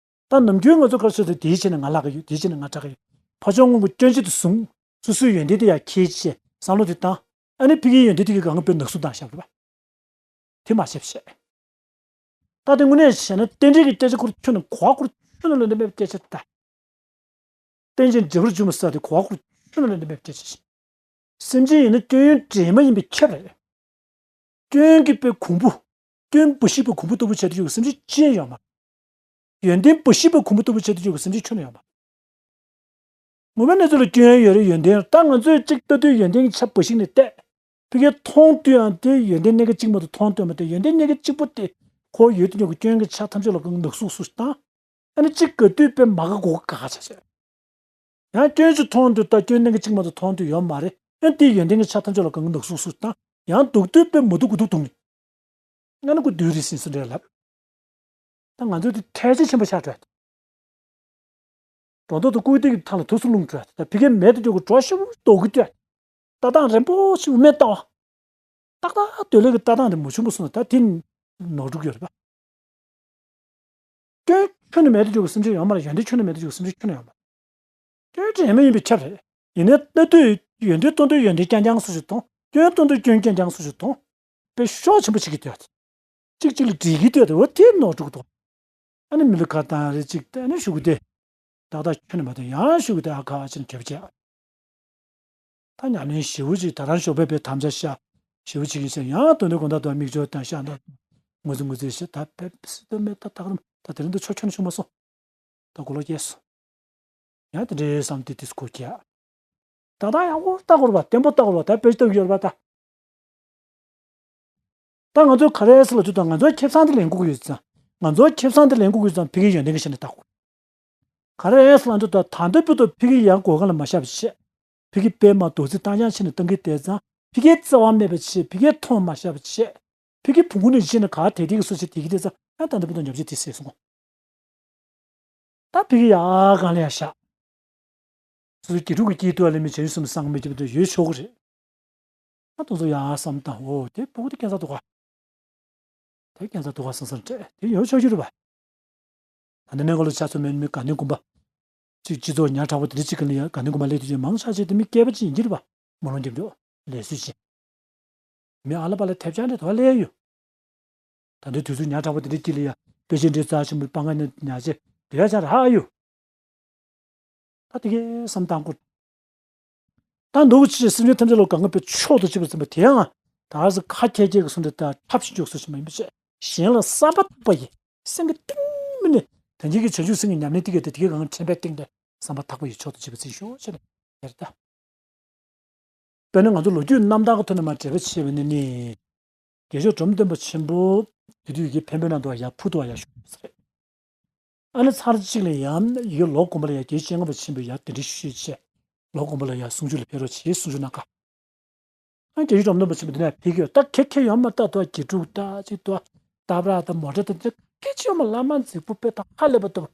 ད་ནམ་རྒྱུན་ང་ཚོ་ག་རེ་ཟེར་ཏེ་དེའི་ཆ་ནས་ང་ལྷག་གི་ཡོད། དེའི་ཆ་ནས་ང་དྲག་གི་ཡོད། ཕར་ཕྱོགས་སྔོན་གྱི་སྐྱོན་ཅིག་ཏུ་བཟུང་། སོ་སོའི་ཡོན་ཏན་དེ་ཡང་ཁྱེར་བྱས་བསམ་བློ་དེ་བཏང་། ཨ་ནི་ཕ་གིའི་ཡོན་ཏན་དེ་གི་སྒང་ག་དཔེ་ནག་བསུབ་བཏང་བཞག་པ་རེད་པ། དེ་མ་བྱེད་པ་བྱས། ད་དེ་དངོས་གནས་བྱས་ན་རྟེན་འབྲེལ་གྱི་སྐད་ཆ་ཁུར་ཁྱོན་ནས་གོ་བ་ཁུར་ཁྱོན་ནས་ལེན་འདོད་མེད་པའི་སྐད་ཆ་ད། རྟེན་ཅིང་འབྲེལ་བར་འབྱུང་བ་ཟེར་དེ་གོ་བ་ཁུར་ཁྱོན་ནས་ལེན་འདོད་མེད་པའི་སྐད་ཆ་ཞིག། སེམས་ཅན་ཡིན་ན་སྐྱོན་ཡོན་འདྲེས་མ་ཡིན་པས་ཁྱབ་རེད། སྐྱོན་གྱི་དཔེ་གོང་བུ། སྐྱོན་འབའ་ཞིག་པའི་གོང་བུ་ལྟ་བུ་བྱས་ཏེ་ཡོད་པའི་སེམས་ཅན་ཅི་ཡང་ཡོད་མ་རེད། ཡོན་ཏན་འབའ་ཞིག་པའི་གོང་བུ་ལྟ་བུ་བྱས་ཏེ་ཡོད་པའི་སེམས་ཅན་ཁྱོན་ནས་ཡོད་མ་རེད། ངོ་མའི་གནས་ཚུལ་ལ་སྐྱོན་ཡོད་རེད། ཡོན་ཏན་ཡོད་རེད། ད་ང་ཚོས་གཅིག་ལྟ་དུས་ཡོན་ཏན་གྱི་ཆ་འབའ་ཞིག་ནས་བལྟས། ཕ་གིར་མཐོང་དུས་ཡང་དེ་ཡོན་ཏན་གནད་འགག་གཅིག་མ་གཏོགས་མཐོང་དོན་མ་སྟེ། ཡོན་ཏན་གནད་འགག་གཅིག་པོ་དེ་ཁོ་ཡོད་དུས་ཀྱང་སྐྱོན་གྱི་ཆ་ཐམས་ཅད་ལ་གང་ནག་སུག་སུག་བཏང་། ཨ་ནི་གཅིག་དགའ་དུས་དཔེ་མ་དགའ་གོ་དགའ་ཆ་བྱས། ཡང་སྐྱོན་ཅིག་མཐོང་དུས་ད་སྐྱོན་གནད་འགག་གཅིག་མ་གཏོགས་མཐོང་དོན་ཡོད་མ་རེད། ཨ་ནི་དེ་ཡོན་ཏན་གྱི་ཆ་ཐམས་ཅད་ལ་གང་ནག་སུག་སུག་བཏང་། ཡང་སྡུག་དུས་དཔེ་མ་སྡུག་གོ་སྡུག་མཐོང་། ང་ནི་ཁོ་བདུད་རེད་ཟེར་སོང་འདྲ་ལབ། ད་ང་ཚོ་དེ་ཁྲལ་ཆེ་ཆེན་པོ་ཆགས་འགྲོ། སྒྲོ་འདོགས་དང་ཀུའི་ཏི་གི་ཐང་ལ་ཐུགས་སུ་ལྷུང་འགྲོ། ད་ཕ་གིའི་མེད་དུ་འཇོག་གི་གྲོ་ཞིབ་ཏོག་གི་ལྟོས། ལྟ་སྟངས་རན་པོ་ཞིག་མེད་ལྟ་བ། ཏག་ཏག་སྡོད་ལས་ཀྱི་ལྟ་སྟངས་དེ་མ་བྱུང་བ་སོང་ན་ད་དེ་ནོར་འགྲོ་གི་ཡོད་རེད་པ། སྐྱོན་ཁྱོན་ནས་མེད་དུ་འཇོག་གི་སེམས་ཅན་ཡོད་མ་རེད། ཡོན་ཏན་ཁྱོན་ནས་མེད་དུ་འཇོག་གི་སེམས་ཅན་ཁྱོན་ནས་ཡོད་མ་རེད། སྐྱོན་འདྲེས་མ་ཡིན་པས་ཁྱབ་རེད། ཡིན་ནའི་ལྟ་དུས་ཡོན་ཏན་སྟོན་དུས་ཡོན་ཏན་རྐྱང་རྐྱང་སུ་ཞིག་མཐོང་། སྐྱོན་སྟོན་དུས་སྐྱོན་རྐྱང་རྐྱང་སུ་ཞིག་མཐོང་། དཔེ་ཤོག་ཆེན་པོ་ཆགས་ཀྱི་འདུག་གཅིག་གཅིག་ལ་འགྲིག་གི་འདུག་འོ་དེ་ནོར་འགྲོ་གི་འདུག་ཨ་ནི་མི་ལ་ཁ་བཏང་རེ་གཅིག་ཨ་ནི་ཞུ་གི་དེ། ཏག་ཏག་ཁྱོན་ནས་མ་གཏོགས་ཡང་ཞུ་གི་དེ་ཨ་ཁ་ཨ་ཅེ་ན་གྱོད་པ་བྱས། ད་ཉམས་ལེན་ཞེ་པོ་ཅིག་ད་རང་ཞོགས་པའི་དཔེ་དམ་བཅའ་བཞག་ཞེ་པོ་ཅིག་ཡིན་ཟེར། ཡང་དོན་དུ་དགོང་དག་ཏུ་མིག་ཆུ་བཏང་ཤག་འདུག་ངུ་ཙི་ངུ་ཙི་བྱས། ད་དཔེ་སྲིད་དོན་མེད། ད་ད་ག་རང་ད་དེ་རིང་དུ་ཆོ་ཁྱོན་ནས་བྱུང་མ་སོང་། ད་གོ་ལོག་སྐྱེས་སོང་། ཡང་དེ་འདྲའི་བསམ་དེ་དུས་སུ་གོ་ཁྱེད། ད་ད་ཡག་པོ་ལྟ་དགོས་རེད་པ། བརྟན་པོ་ལྟ་དགོས་རེད་པ། ད་དཔེ་ལྟ་གི་ཡོད་རེད་པ་ད། ད་ང་ཚོས་ག་རེ་ཟེར་ལབ་དུས་ད་ང་ཚོའི་ཁེ་བཟང་དེ་ལེན་དགོས་ཀྱི་ཡོད་ཙང་། ང་ཚོའི་ཁེ་བཟང་དེ་ལེན་དགོས་ཀྱི་ཡོད་ཙང་ཕ་གིའི་ཡོན་ཏན་གྱི་ཆ་ནས་ལྟ་དགོས། ག་རེ་ཟེར་ལབ་དུས་ད་ད་ལྟ་བར་དུ་ཕ་གི་ཡར་སྒོ་ཁ་ལ་མ་བཞག་པ་བྱས། ཕ་གི་དཔེ་མ་རྡོག་རྩིས་བཏང་རྐྱང་བྱས་ནས་བཏང་གི་བསྡད་ཙང་ཕ་གིའི་བརྩེ་བ་མེད་པ་བྱས། ཕ་གིའི་མཐོང་མ་བཞག་པ་བྱས། ཕ་གི་བུ་གུ་ནས་བྱས་ནས་ག་དེ་དེ་གི་སུ་བྱས་དེ་གི་བསྡད་ཙང་ཨ་ད་ལྟ་བར་དུ་ཉོབ་ཆེ་དེ་ཟེར་སོང་། ད་ཕ་གི་ཡར་སྒང་ལ་ཡར་བཞག་སོ་སོའི་དགེ་ཕྲུག་གི་སྐྱེས་དུས་ལ་མི་བྱ་ཡུལ་གསུམ་སངས་མི་རྒྱབ་དུ་ཡོད་ཆོག་གི་རེད། ད་དེ་ཚོ་ཡར་བསམ་བཏང་། འོ་དེ་ཕྲུ་གུ་དེ་ཁྱད་མཚར་འདུག་ག་དེ་ཁྱད་མཚར་འདུག་ག་བསམ་བསམ་སྤྲད་དེ་ཡོད་ཆོག་གི་རེད་པ། ད་ནི་གནས་སྐབས་ལ་ཆ་མཚོན་མེད་མི་དགའ་ལྡན་དགོན་པ། གཅིག་སྤྱི་ཚོགས་ཉག་ཕྲ་བོ་དེ་འདྲ་གཅིག་གི་ལ་ཡ་དགའ་ལྡན་དགོན་པ་སླེབས་དུས་ཅིག་མང་ཆེ་ཤོས་དེ་མི་སྐྱེས་པ་ཅིག་ཡིན་གྱི་རེད་པ། མོ་ལོང་རྒྱབ་འགྲོ་ལས་བཟོས་ཅིག་མི་ཨ་ལ་པ་ལ་ཐེབས་ཆག་འདྲ་དོ་ལས་ཡོད། ད་ལྟའི་དུས་ཚོད་ཉག་ཕྲ་བོ་དེ་འདྲ་གཅིག་ལ་ཡ་དཔེ་ཆའི་འབྲེལ་རྩ་ཆེན་པོ་སྤང་ཁ་ནས་ཉག་ཆེ་དེ་ཡ་ཆ་རག་ཡོད། ད་དེ་གའི་བསམ་བཏང་དགོས། ད་འདུག་ཅེས་སེམས་ཅན་ཐམས་ཅད་ལ་གང་ག་པའི་མཆོག་ཏུ་གཅེས་པར་འཛིན་པ་དེ་ཡང་ད་གཟོད་ཁ་ཁྱེར་ཁྱེར་གྱི་གསུང་འདི་ལྟར་འཁྲབ་ཞིང་འཇོག་སྲོལ་ཞིག་མ་ཡིན་པ་བྱས། གཞན་ལ་བསམ་པ་ཐག་པ་ཡིས་སེམས་ཀྱི་གཏིང་མི་ནས་ད་ཅིག་གི་བྱང་ཆུབ་སེམས་ཀྱི་ཉམས་ལེན་དེ་གའི་དེ་དེ་གའི་གང་དྲན་པའི་གཏིང་ནས་བསམ་པ་ཐག་པ་ཡིས་མཆོག་ཏུ་གཅེས་པར་འཛིན་ཤོག་ཅེས་ནས་ཡར་ལྟ། དཔེར་ན་ང་ཚོ་ལོ་རྒྱུས་རྣམ་ཐར་གྱི་ཐོག་ནས་མར་འགྲེལ་པ་བྱས་པ་ནི་ནི། རྒྱལ་མཆོག་འབྲོམ་སྟོན་པ་ཆེན་པོ་དེ་དུས་ཀྱི་འཕན་པོའི་ནང་དུ་ཡར་ཕུ་ཐུག་ཡར་བཞུགས་ཡོད་ས་རེད། ཨ་ནི་ཚར་གཅིག་ལ་ཡང་ཡི་གེ་ལོ་དགོན་པ་ལ་ཡང་རྒྱལ་སྤྱན་སྔ་པ་ཆེན་པོས་ཡར་གདན་འདྲེན་ཞུས་བྱས། ལོ་དགོན་པ་ལ་ཡར་གསུང་ཆོས་ལ་ཕེབས་རོགས་བྱེད་གསུང་ཆོས་གནང་ག་ཨ་རྒྱལ་སྤྱན་འབྲོམ་སྟོན་པ་ཆེན་པོ་འདི་ནས་ཕེབས་ཀྱི་ཡོད། ད་ཁེ་ཁེ་ཡོད་མ་རེད། ད་དུ་དགེ་ཕྲུག་ད་ཅིག་ཏུ་སྟབས་ར་ད་མོ་ཊ་ད་ཅིག་ཁེ་ཆེ་ཡོད་མ་རེད། བླ་མ་རྫིག་པོ་དཔེ་ད་ཧ་ལས་པ་ལྟ་བུ།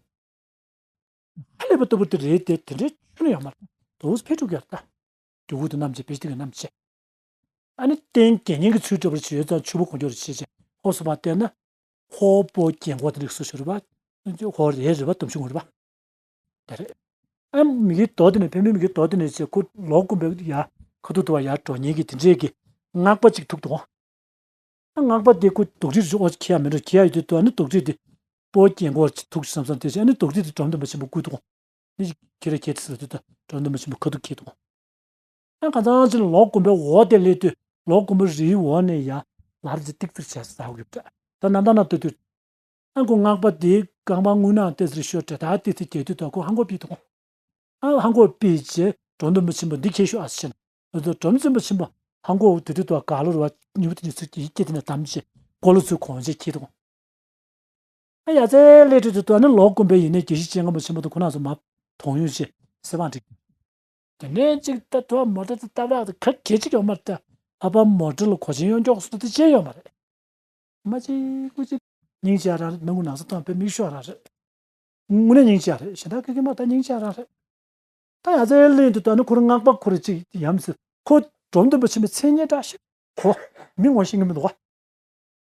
ཧ་ལས་པ་ལྟ་བུ་དེ་རེད་དེ། དེ་འདྲའི་ཁྱོན་ནས་ཡོད་མ་རེད། དུ་བོ་ཕེབས་འགྲོ་གི་ཡོད་རེད་ད། རྒྱུ་གུ་དེ་རྣམས་ཀྱིས་དཔེ་སྟེང་གི་རྣམས་ཀྱིས། ཨ་ནི་རྟེན་དགེ་བསྙེན་གྱི་ཚུལ་འདྲ་པོ་བྱས་ཙང་ཕྱུག་པོ་གོ་འཇོག་རེ་བྱས་ཅིང་ཧོ་སོ་པ་བལྟས་ན། ཧོ་སྤོ་རྒྱན་འཁོར་དེ་འདྲ་སུ་ཞོར་བ། ཧོ་རེ་རེ་བ་དུམ་ཆུང་ངུ་རེ་བ། དེ་རེད། ཨ་མི་གི་རྡོ་དེ་ནས་འཕན་པོའི་མི་གི་རྡོ་དེ་ནས་བྱས་ཁོ་ལོ་དགོན་པའི་ཡ་ཁ་ཐུག་ཏུ་བ་ཡ་འགྲོ་ཉེན་གྱི་དེ་འདྲས་ཀྱི་སྔགས་པ་གཅིག་ཐུག་འདུག་ཨ་སྔགས་པ་དེ་ཁོ་དོག་ཁྲིད་ཅིག་ཨོ་ཁྱེད་ཡ་མི་འགྲོ་ཁྱེད་ཡ་ཡོད་དུས་དུ་ཨ་ནི་དོག་ཁྲིད་དེ་སྤོ་རྒྱན་འཁོར་ཐུག་བསམ་བསམ་དེ་བྱས་ཨ་ནི་དོག་ཁྲིད་དེ་འབྲོམ་སྟོན་པ་ཆེན་པོ་བསྐུལ་འདུག་ཨ་ནི་ཁྱེད་ར་ཁྱེད་དེ་ཟེར་དུས་ད་འབྲོམ་སྟོན་པ་ཆེན་པོ་ཁ་ཐུག་ཁྱེད་འདུག་ཨ་གང་ཚང་ཅིག་ལོ་དགོན་པའི་འོག་དེ་སླེབས་དུས་ལོ་དགོན་པ་རིའི་འོག་ནས་ཡ་ལར་ཅིག་ཏིག་ཙིག་བྱས་ཟ་ཧུ་ཡོད་ད་ནམ་ད་ན་ལྟ་དུས། ཨ་ཁོ་སྔགས་པ་དེ་རྐང་པ་དངུལ་ནག་ཏོག་ཙམ་ཤོར་ཏེ་ད་ཏོག་ཙམ་རྒྱས་དུས་ད་ཁོ་ཧང་གོ་པི་དང་། ཨ་ཧང་གོ་པི་བྱས་འབྲོམ་སྟོན་པ་ཆེན་པོ་འདི་ཁྱེར་ཤོག་ཨ་ཟེར་ནས། འོ་ད་འབྲོམ་སྟོན་པ་ཆེན་པོ་ཧང་གོ་དེ་དུས་ད་ག་ལོར་བ་ཉུ་དེ་ཉི་ཚུར་གྱིས་སྐྱེ་དེ་ནས་བསྡམས་བྱས་མགོ་ལོག་ཚུར་གོང་བྱས་ཁྱེར་དང་། ཨ་ཡ་ཙེ་སླེབས་དུས་ད་ནི་ལོ་དགོན་པའི་ཡིན་ནའི་དགེ་བཤེས་སྤྱན་སྔ་པ་ཆེན་པོ་དང་ཁོ་རང་ཚོ་མ་གཏོང་ཡོང་བྱས་སེ་བང་བསྒྲིགས། དེ་ནས་གཅིག་ད་དུ་མོ་ཊ་དེ་སྟབས་ལེགས་དེ་ག་གེ་གཅིག་ཡོད་མ་རེད། ད་ལྷག་པར་མོ་ཊ་ལ་གོ་ཆེན་གཡོ་འཁྱོག་སོགས་དེ་ཅི་ཡོད་མ་རེད། མ་གཅིག་ཀུ་གཅིག་སྙིང་རྗེ་རང་རེད། ནང་ཁུ་ནང་ས་ཐོང་པའི་མིག་ཤོག་རང་རེད། དངོས་གནས་སྙིང་རྗེ་རེད། གཞན་དག་གི་གི་མ་ད་སྙིང་རྗེ་རང་རེད། ད་ཡ་ཙེ་གླིང་དུ་ད་ནི་ཁོ་རང་སྔགས་པ་ཁོ་རེ་གཅིག་ཡམ་ཟེར་ཁོ་འབྲོམ་སྟོན་པ་ཆེན་པོའི་མཚན་སྙན་གྲགས་ཤིག་གོ། མི་ངོ་ཤེས་ཀྱི་མི་འདུག་ག་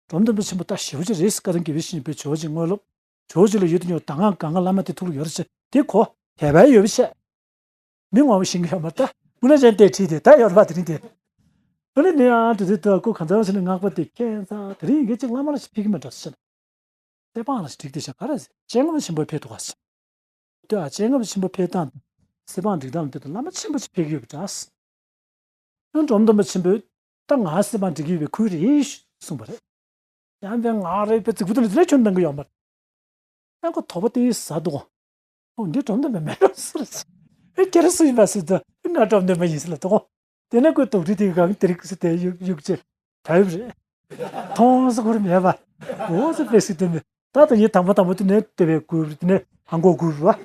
འབྲོམ་སྟོན་པ་ཆེན་པོ་ད་ཞེ་པོ་ཅིག་རེད། བཀའ་གདམས་དགེ་བའི་བཤེས་གཉེན་པས་ཇོ་བོ་རྗེ་དངོས་སློབ། ཇོ་བོ་རྗེ་ལ་ཡོད་དུ་ཉོ་ད་ང་གང་ག་བླ་མ་དེ་ཐུགས་ལ་ཡོད་རེད་ཟེར་དེ་གོ། དད་པ་ཡོད་པའི་ཆེད། མི་ངོ་མ་ཤེས་ཀྱི་ཡོད་མ་རེད་ད། དངོས་གནས་ཅན་དེ་བྲིས་ཏེ་ད་ཡོད་རེད་པ། དེ་རིང་དེ། ཨ་ནི་ནི་ཨ་དེ་དེ་ད་སྐུ་གང་ཚང་ཞིག་ནས་སྔགས་པ་དེ་ཁྱེད་ཚ་དེ་རིང་ཡི་གེ་གཅིག་བླ་མ་ལ་ཞིག་ཕེབས་ཀྱི་མ་འགྲོ་ཟེར་ན། གསེར་པང་ལ་ཞིག་བསྒྲིགས་ཏེ་བཞག་ག་རེ་ཟེར། སྤྱན་སྔ་མ་ཆེན་པོ་ཕེབས་འདུག་ག་ཟེར། དེ་ཨ་སྤྱན་སྔ་མ་ཆེན་པོ་ཕེབས་སྟངས་དང་གསེར་པང་བསྒྲིགས་སྟངས་ལ་དེ་དང་བླ་མ་ཆེན་པོ་ཞིག་ཕེབས་ཀྱི་ཡོད་པ་འདྲ་ཟེར། ཡང་འབྲོམ་སྟོན་པ་ཆེན་པོས་ད་ང་གསེར་པང་སྒྲིག་གི་ཡོད་པའི་ཁུལ་རེད་གསུངས་པ་རེད། ཡང་པའི་ང་རེད་པའི་རྫིག་པོ་དེ་འདྲ་དེ་ལས་ཁྱོན་གནང་གི་ཡོད་མ་རེད། ཡང་ཁོ་དོགས་པ་དེ་ཟ་འདུག་ཨོ་འདི་འབྲོམ་སྟོན་པའི་མེ་རོ་སུ་རེད། ཨེ་ཁྱེད་རང་སུ་ཡིན་པ་ཟེར་དུས་ང་འབྲོམ་སྟོན་པ་ཡིན་ཟེར་ལ་འདུག་དེ་ནས་ཁོས་དོགས་འདྲི་དེ་གང་དེ་རིགས་སུ་དེ་གཡུག་གཡུག་ཅེས་ད་ཡོད་རེད། མཐོང་ས་ཁུར་མེད་པ། འོ་ཟེར་པའི་སྲིད་དོན་མེད། ད་ལྟ་ཡིན་དང་པོ་དང་པོ་དེ་ནས་ལྟེ་བའི་སྐུ་དེ་ནས་ཧང་གོ་སྐུ་བ།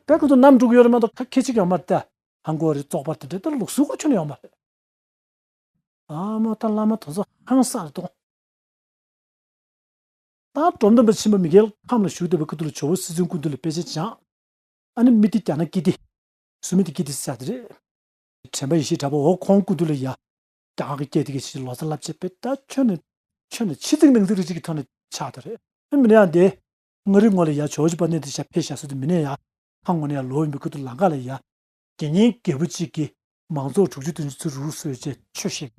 དཔེ་ཁོ་ཚོ་ནམ་འགྲོ་གི་ཡོད་རེད་མ་གཏོགས་ཁ་ཁེ་ཅིག་ཡོད་མ་རེད་ད། ཧང་གོ་རེད་བཙོག་པ་དེ་འདྲ་ད་ལུགས་སྲོལ་ཁོ་ཆུ་ནས་ཡོད་མ་རེད། ཨ་མ་ད་བླ་མ་དེ་ཚོ་ཧང་སངས་རེད་དོ། ད་འབྲོམ་སྟོན་པ་ཆེན་པོ་མི་དགེ་ཁམས་ལ་བཞུགས་བསྡད་པའི་ཁུ་ཐུ་ལ་ཇོ་བོ་སྲིད་བྱུང་སྐུ་མདུན་ལ་དཔེ་ཆ་སྦྱངས། ཨ་ནི་མི་ཏི་རྒྱ་ནག་ཀི་ཏི། སུ་མི་ཏི་ཀི་ཏི་ཟེར་དེ་རེད། དྲན་པ་ཡེ་ཤེས་གྲགས་པ་འོ་ཁོང་སྐུ་མདུན་ལ་ཡ། རྒྱ་གར་གྱི་སྐད་དེ་གི་ཞིག་ལོ་ཙཱ་བསླབ་བྱས་པས་ད་ཁྱོན་ནས་ཁྱོན་ནས་ཕྱི་ཚིག་ནང་ཚིག་རེ་གཅིག་གི་ཐོག་ནས་ཆགས་དེ་རེད། ཨ་མི་ནི་ཡང་དེ། མངའ་རིས་ངོས་ལ་ཡ་ཇོ་བོ་རྗེ་དཔལ་ལྡན་དེ་ཤ་ཕེབས་ཤག་ཟེར་དུས་མི་ནི་ཡ། ཁ་ངོ་ནས་ཡ་ལོ་ཡིན་པའི་སྐུ་དུ་ལང་ཀ་ལ་ཡ། དགེ་བསྙེན་རྒྱལ་པོ་གཅིག་གིས་མང་ཚོགས་དྲུག་ཅུ་བདུན་ཅུ་ཚུར་རུག་སོས་བྱས་ཆོས་བཤད།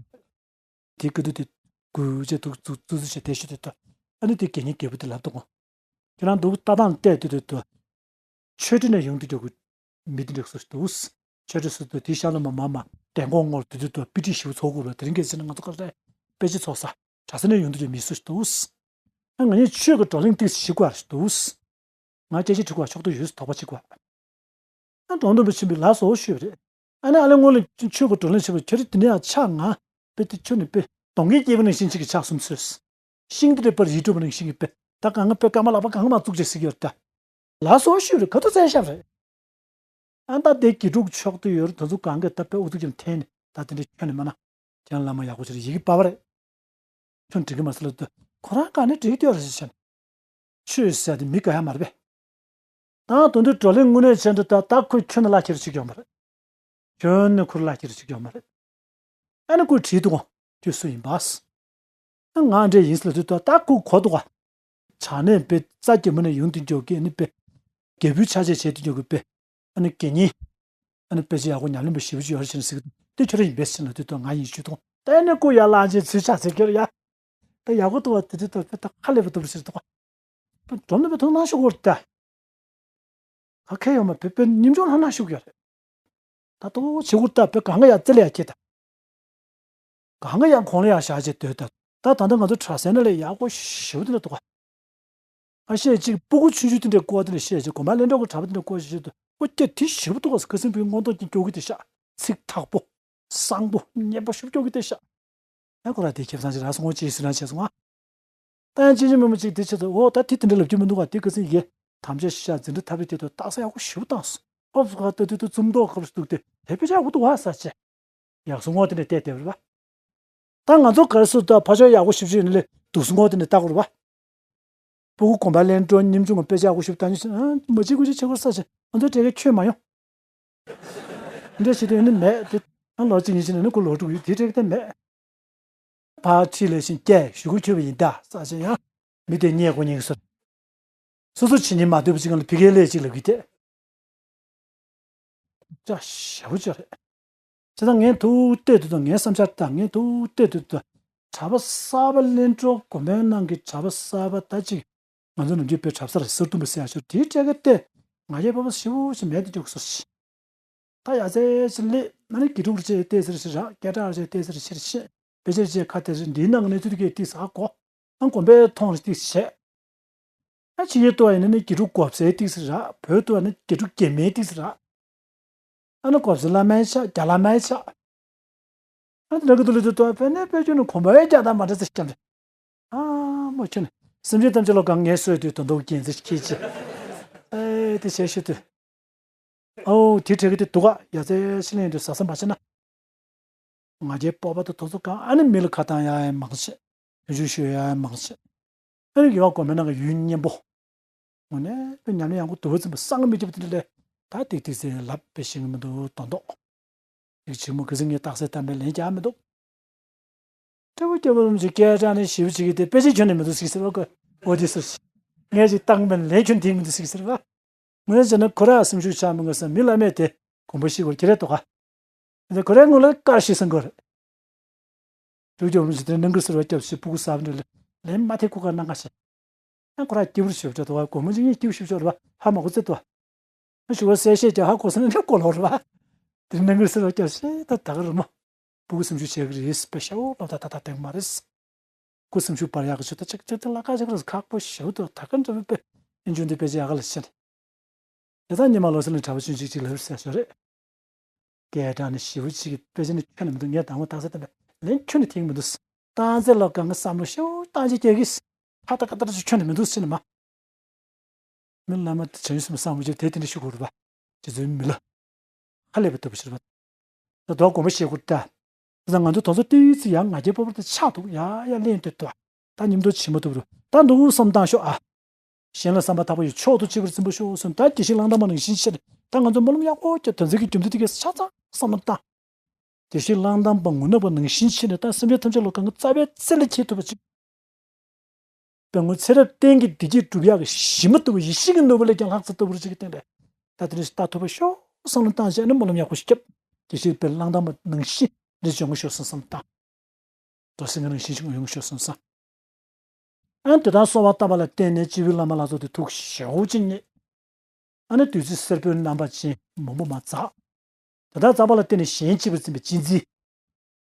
དེ་སྐུ་དུ་དེ་དགུ་བྱས་འདུག་ཙུ་ཙུ་ཙུ་བྱས་དེ་ཤོད་དེ་ད། ཨ་ནི་དེ་དགེ་བསྙེན་རྒྱལ་པོ་དེ་ལབ་འདུག་གོ། ཁྱེད་རང་འདུག་ལྟ་སྟངས་བལྟས་དུས་དུས་དུ། ཆོས་ཁྲི་ནས་ཡོང་དུས་ཀྱི་མི་དེ་འདྲ་སུ་འདུག་ཆོས་ཁྲི་སུ་འདུག་དེ་ཤར་ལ་མ་མ་མ་དན་ཁོག་ངོར་དུས་དུས་དུ་དཔེ་ཁྲིད་ཞིབ་ཚོགས་དགོས་ལ་དེ་རིང་གལ་ཆེ་ན་ང་ཚོ་ག་རེ་དཔེ་ཆ་ཚོགས་ས་གྲྭ་ས་ནས་ཡོང་དུས་ཀྱི་མི་སུ་འདུག་ཨ་ང་གཉིས་ཆོས་ཀྱི་བགྲོ་གླེང་ཏིག་ཞིག་དགོས་འདུག་ང་སྐད་ཆ་དྲི་དགོས་ཕྱོགས་བསྡུ་ཡོད་དོགས་པ་ཅིག་དགོས། ཨ་འགྲོ་འདུག་པའི་ཕྱིན་པའི་ལ་སོ་ཤོད་རེད། ཨ་ནི་ཨ་ལེ་སྔོན་ལ་ཆོས་ཀྱི་བགྲོ་གླེང་བྱེད་པར་ཁྱོད་རིག་དེ་ནས་ཡང་ཆགས་ང་དཔེ་དེ་ཁྱོད་ནི་དཔེ་གདོང་གི་སྐྱེས་པ་ནང་བཞིན་ཅིག་གི་ཆགས་སོང་ཚོས། ཤིང་དེ་རེ་པར་ཡིད་སྤྲོ་བ་ནང་བཞིན་གྱི་དཔེ་ད་གང་ང་དཔེ་སྐར་མ་ལག་པ་གང་མ་བཙུགས་བྱས་ཟིག་ཡོད་ད། ལ་སོ་ཤོད་རེད་ག་ཐུག་བཙན་ཤབ་རེད། ཨ་ད་དེ་དགེ་ཕྲུག་ཕྱོགས་དུ་ཡོད་རེད་དེ་ཚོ་གང་གི་ད་དཔེ་ཨུ་ཚུགས་ཀྱང་འཐེན་ནས་ད་དེ་འདྲ་ཁྱོད་ནི་མ་ན་ཁྱེད་བླ་མ་ཡག་པོ་ཅིག་རེད་ཡི་གེ་པ་བ་རེད། ཁྱོད་འགྲིག་གི་མ་ཟེར་ལབ་དུས་ཁོ་རང་ག་ནས་འགྲིག་གི་ཡོད་རེད་ཟེར་བྱས་ནས། ཆོས་ཟེར་དེ་མི་དགའ་ཡ་མ་རེད་པས། ད་དོན་དུ་བགྲོ་གླེང་དངོས་གནས་བྱས་འདུག་ད་ད་ཁོས་ཁྱོད་ནི་བླ་འཁྱེར་བྱེད་ཀྱི་ཡོད་མ་རེད། ཁྱོད་ནི་ཁོར་བླ་འཁྱེར་བྱེད་ཀྱི་ཡོད་མ་རེད། ཨ་ནི་ཁོས་དྲིས་འདུག་གོ། ཁྱོད་སུ་ཡིན་པ། ཨ་ང་འདྲ་ཡིན་ཟེར་ལབ་དུས་ད་ད་ཁོས་གོ་འདུག་ག་བྱང་ནས་དཔེ་རྩ་རྒྱ་མོ་ནས་ཡོང་དུས་འཇོག་གི་ཨ་ནི་དཔེ། རྒྱལ་པོའི་ཆ་བྱད་བྱས་དུས་འཇོག་གི་དཔེ། ཨ་ནི་དགེ་བསྙེན། ཨ་ནི་དཔེ་ཆ་ཡག་པོ་ཉམས་ལེན་པ་ཞེ་པོ་ཅིག་ཡོད་རེད་ཟེར་ནས་ཟེར་གི་འདུག་དེ་ཁྱོད་རང་ཡིན་པས་ཟེར་ལབ་དུས་ད་ང་ཡིན་ཞུས་འདུག་ད་ཨ་ནི་ཁོ་ཡར་ལངས་བྱས་ཚུར་ཕྱག་འཚལ་གྱི་རེད་ཡ། ད་ཡག་པོ་འདུག་བ་དེ་དུས་ད་དཔེ་ད་ཁ་ལས་པ་འདུག་ཟེར་འདུག་ག་འགྲོ་ནས་པའི་ཐོག་ནང་ཤོག་གོ་ད། ག་ཁེ་ཡོང་མ་བོད་པའི་ཉིན་ཆུང་ལྷ་ན་ཤོག་ཡོད་རེད། ད་ལྟོ་བྱེད་སྒོ་ལྟ་བུ་གང་ག་ཡ་རྩེ་ལ་ཡ་ཁྱེད་ད། གང་ག་ཡ་གོང་ལ་ཡ་བཞག་བྱས་སྡོད་ད། ད་ད་ལྟ་ང་ཚོ་གྲྭ་ས་ན་ལས་ཡག་པོ་ཞེ་པོ་དེ་འདྲ་འདུག་ག་ཨ་ཤེས་ཅིག་སྤུ་གུ་ཆུང་ཆུང་དེ་འདྲའི་སྐོར་དེ་འདྲ་ཤེས་ཅིག་དགོན་པ་ལྷན་གྲོགས་ཀྱི་གྲྭ་པ་དེ་འདྲའི་སྐོར་ཞིག་ཤེས་དུས་ཨོ་ཀྱེ་དེ་ཞེ་པོ་འདུག་ག་ཁ་སང་བུའི་མངོན་རྟོགས་ཀྱི་སྐྱོ་གི་དེ་ཤ་ཚིག་ཐག་པོ། གསང་པོ་སྙན་པོ་ཞེ་པོ་སྐྱོ་གི་དེ་ཤ། ཨ་ཁོ་ར་དེ་ཁེ་བཟང་ཅིག་རག་སོང་ངོ་ཅེས་ཟེར་ན་བྱས་སོང་ང་། ད་ཡང་ཅི་ཅི་མི་མི་ཅིག་དེ་ཆེད་དུ་འོ་ད་དེ་དེ་འདྲ་ལབ་རྒྱུ་མི་འདུག་ག་དེ་ཁ་སང་ཡེ་དམ་བཅའ་ཤ་འཛིན་གྲྭ་ཐབས་རེ་དེ་དུ་རྟགས་ས་ཡག་པོ་ཞེ་པོ་བཏང་སོང་། ཨོ་ཕ་ད་དུ་དུ་འཛུམ་མདོག་ཁ་རུ་གཏུགས་ཏེ་དེ་དཔེ་ཆ་ཡག་པོ་འདུག་བ་ས་ཆེ། ཡག་སོང་ངོ་དེ་ནས་བལྟས་བསྡད་པ་རེད་པ། ད་ང་ཚོ་ག་རེ་སུ་ད་ཕ་ཆོས་ཡག་པོ་ཞེ་པོ་ཞིག་ཡིན་ལེ་འདུག་སོང་ངོ་དེ་ནས་ལྟ་དགོས་རེད་པ། སྤུ་གུ་དགོན་པ་ལེན་འགྲོ་ཉིན་ཆུང་གི་དཔེ་ཆ་ཡག་པོ་ཞེ་པོ་བཏང་ཉིན་ཞིག་ཨ་མ་གཅིག་དགུ་གཅིག་ཆེ་ཁོ་ས་ཆེ་ང་ཚོ་གྲས་ཀའི་ཁྱོད་མ་ཡོང་། འདྲ་ཞིག་དེ་ནི་མེད་དེ། ཨ་ལོ་གཅིག་ཉིན་ཞིག་ནས་ནི་ཁོ་ལོ་དྲུག་ཡོད་དེ་གྲས་ཀ་དེ་མེད། ཕར་ཁྲིད་ལས་ཤིང་སྐྱེ་ཞུ་གུ་ཁྱོད་པ་ཡིན་ད་ས་ཆེན་ཡང་མི་དེ་རྙེད་དགོས་ཉེན་གི་སོ། སོ་སོ་བྱེད་ཉིན་མ་འདོད་པ་ཅིག་ལ་ཕི་གའི་ལས་ཅིག་ལ་གི་དེ། ཅག་ཞེ་པོ་ཅིག་རེད། བྱས་ཙང་ངས་ཐུགས་གཏད་དུ་དང་ངའི་བསམ་འཆར་དང་ངས་ཐུགས་གཏད་དུ་དང་གྲྭ་པ་གསར་པ་ལེན་འགྲོ་དགོན་པའི་ནང་གི་གྲྭ་པ་གསར་པ་ད་ཅིག་ང་ཚོ་ནམ་རྒྱུན་དཔེ་གྲྭ་སར་གསར་ཐུམ་པ་ཟེར་ཡ་ཞོར་དེའི་གྲས་ཀ་སྟེ་ང་རྒྱལ་པ་པ་ཞེ་པོ་ཞིག་མེད་དུ་འཇུག་སོ་ཞིག་ད་ཡ་ཚེ་ཞིག་ལས་ན་ནི་དགེ་ཕྲུག་རེ་ཆེ་ཏེ་ཟེར་ཞིག་ར་སྐད་གྲགས་རེ་ཆེ་ཏེ་ཟེར་ཞིག་རེ་ཆེ་དཔེ་ཆ་རེ་ཆེ་ཁ་ཏེ་ཟེར་འདིའི་ནང་གི་གནས་ཚུལ་དེ་གས་ཏིག་ཟ་གོ་ཨང་དགོན་པའི་མཐོང་རེ་ཏིག་བྱས། ཨ་ཕྱི་རྒྱལ་ཏུ་བ་ཡིན་ན་ནི་དགེ་ཕྲུག་གོ་བཟའི་ཏིག་ཟེར་ར་བོད་ཏུ་བ་ནི་དགེ་ཕྲུག་སྐྱེ་མའི་ཏིག་ཟེར་ར། ཨ་ནི་གོ་བཟའ་བླ་མའི་ཆ་རྒྱ་བླ་མའི་ཆ། ཨ་ནི་ར་གི་དུ་ལི་དུ་ཏུ་བ་ཕན་ནེ་དཔེ་ཆུ་ནི་གོམ་པའི་རྒྱ་དང་མ་འདྲ་ཟེར་སྐྱམ་རེད། ཨ་མོ་ཁྱོད་ནི་སེམས་ཅན་ཐམས་ཅད་ལ་གང་ངལ་གསོས་དུས་དོན་དུ་རྒྱན་ཟེར་ཁྱེད་ཅི། ཨེ་དེ་བྱས་ཤི་དུས། ཨོ་དེ་འཕྲད་གི་དེ་འདུག་ག་ཡ་ཚེ་ཤི་ལེན་དུ་ཟ་ས་མ་བྱེད་ན། ང་རྒྱལ་སྤོབས་པ་དང་དོ་ཚོ་གང་ཨ་ནི་མི་ལ་ཁ་བཏང་ཡ་ཡ་མང་ཆེ། ཡོ་ཞུ་ཞུ་ཡ་ཡ་མང་ཆེ། ཨ་ནི་ཡོ་བ་གོ་མེ་ནང་གི་ཡུན་སྙན་པོ། དངོས་གནས་པའི་ཉམས་ལེན་ཡང་གོ་དུ་བ་ཚིམ་པ་སང་མི་རྒྱབ་དེ་འདྲ་ལས་ད་ཏིག་ཏིག་ཟེར་ལབ་པའི་ཤིང་མི་འདུག་དོན་དོག་ཡིག་ཆེན་མོ་གི་ཟིང་ངེ་རྟགས་གསལ་བཏབ་པའི་ལན་རྒྱག་མི་འདུག་སྐྱབས་པ་སྐྱབས་པ་རིན་པོ་ཆེ་སྐད་གྲགས་ནས་ཞེ་པོ་ཅིག་གིས་དེ་དཔེ་ཆ་ཁྱོན་ནས་མི་འདུག་ཟེར་གྱི་ཟེར་བ་ཀོ། འོ་དེ་ཟེར་ཞིག་ངས་ཅིག་བཏང་མིན་ལན་ཁྱོན་ཐིག་མི་འདུག་ཟེར་གྱི་ཟེར་བ། ངས་བྱས་ན་ཁོ་ར་སེམས་ཤུགས་ཆག་མི་དགོས་ས་མི་བླ་མས་དེ་དགོངས་པ་བཞེས་དགོས་ཀྱི་རེད་དོ་ག། དེ་ཁོ་རའི་ངོ་ལ་དཀར་ཞིག་སེང་གོ་རེད། དུས་རྒྱུན་མི་ཞིག་དེ་ནང་གི་ཟེར་བ་སྐྱབས་ཞེས་སྤུ་གུ་གསར་པ་འདྲ་ལ་ལན་མ་ཐེ་ཁུ་ཁ་གནང་ག་ཞེས། ཡང་ཁོ་ར་སྐྱིད་པོར་ཞིབ་ཆོག་དོ་བ་གོ་མོ་ཅིག་ཡིན་སྐྱིད་པོ་ཞིབ་ཆོག་རེད་བ་ཧ་མ་གོ་ཚེ་དོ། ཞུ་བ་གསལ་བཤད་ཀྱང་ཧ་གོ་ས་ནས་འདྲ་གོ་ལོ་རེད་བ། དེ་ནང་གི་ཟེར་བ་སྐྱབས་ཞེས་ད་ད་ག་རེད་མོ། སྤུ་གུ་སེམས་ཤུགས་ཆེ་གི་རེད་པས་ཤ་འོ་ལོ་ད་ད་ད་དེང་མ་རེད། སྐུ་སེམས་ཤུགས་འཕར་ཡག་གི་ཆུ་ད་ཅིག་ཅིག་དེ་ལ་ཁ་ཅིག་རེད་ཁག་པོ་ཞེ་པོ་འདུག་ད་ག་འདྲ་བའི་དཔེ་ཨིན་ཆུང་འདི་དཔེ་ཆ་ཡག་ག་ལ་ཤེས་ནས། དེ་དག་ཉི་མ་ལོ་སི་ལ་གྲྭ་པ་ཆུང་ཆུང་ཅིག་ལབ་ཟེར་ཞོར་རེད། སྐད་གྲགས་ནི་ཞེ་པོ་ཅིག་གི་དཔེ་ཆ་ནི་ཁྱོན་ནས་མི་འདུག་ངས་དང་པོ་བཏང་ས་དེ་ལ་ལན་ཁྱོན་ནས་ཐིག་མི་འདུག་བཏང་ཚེ་ལོ་གང་གི་བསམ་བློ་ཞེ་པོ་བཏང་ཅིག་སྐྱེ་གིས་ཧ་ད་ག་ད་ཅིག་ཁྱོན་ནས་མི་འདུག་ཟེར་ནས་མ། མི་བླ་མ་དེ་བྱང་ཆུབ་སེམས་བསམ་བློ་ཅིག་དེ་དེ་འདྲ་ཞུ་དགོས་རེད་པ། རྗེ་བཙུན་མི་ལ། ཧ་ལས་པའི་ཐུབ་པ་ཞིག་རེད་པ། ད་དོ་དགོངས་པ་བཞེས་དགོས་རེད་ད། ད་ང་ཚོ་དོ་ཚོ་ཏི་ཙི་ཡང་ང་རྒྱལ་སྤོབས་པ་དེ་ཆགས་འདུག་ཡ་ཡ་གླེང་འདོད་འདུག་ད་ཉིན་ཐོ་བྱེད་མ་ཐུབ་རུ་ད་འདུག་བསམ་བཏང་ཤོག་ཨ། གཞན་ལ་བསམ་པ་ཐག་པ་ཡི་མཆོག་ཏུ་གཅེས་པར་འཛིན་པ་ཤོག་གསུངས། ད་དགེ་བཤེས་གླང་དར་མ་ནང་བཞིན་བྱས་ནས་ད་ང་ཚོ་སྨོན་ལམ་ཡག་པོ་རྒྱབ་དོན་ཚན་གྱི་རྒྱུ་མཚན་དེ་གས་ཆ་ཚང་བསམ་བློ་བཏང་། དགེ་བཤེས་གླང་དར་མ་ངུ་ནག་པ་ནང་བཞིན་བྱས་ནས་ད་སེམས་ཅན་ཐམས་ཅད་ལ་གང་ག་རྩ་བའི་ཚེ་ལ་ཁྱེད་ཐུབ་པ་ཅིག་དཔེ་ངོ་ཚེ་རབས་གཏན་གྱི་བདེ་སྐྱིད་སྒྲུབ་ཡག་གི་གཞི་མ་ལྟ་བུ་ཡེ་ཤེས་ཀྱི་ནོར་བུ་ལས་ཀྱང་ལྷག་ཙམ་ལྟ་བུར་ཅིག་གི་སྟེང་ལས་ད་དེ་ནས་ལྟ་ཐུབ་པ་ཤོག་བསམ་བློ་བཏང་བྱས་ནས་སྨོན་ལམ་ཡག་པོ་ཞིག་བརྒྱབ། དགེ་བཤེས་དཔེ་གླང་དར་མ་ནང་བཞིན་འདི་འཇོན་གྱི་ཤོག་བསམ་བསམ་བཏང་། རྡོ་སེང་གེ་ནང་བཞིན་ཞིག་ཡོང་གི་ཤོག་བསམ་བསམ། ཨ་ནི་དེ་དག་གསོལ་བ་བཏབ་པ་ལ་བརྟེན་ནས་སྤྱི་བོའི་བླ་མ་ལ་སོགས་ཏེ་ཐུགས་ཞེ་པོ་ཅིག་མཉེས། ཨ་ནི་བདུད་རྩི་སེར་པོའི་རྣམ་པ་ཅན་མང་པོ་མ་འཛག་དེ་དག་འཛག་པ་ལ་བརྟེན་ནས་གཞན་གཅེས་པར་འཛིན་པའི་གཅེས་འཛིན།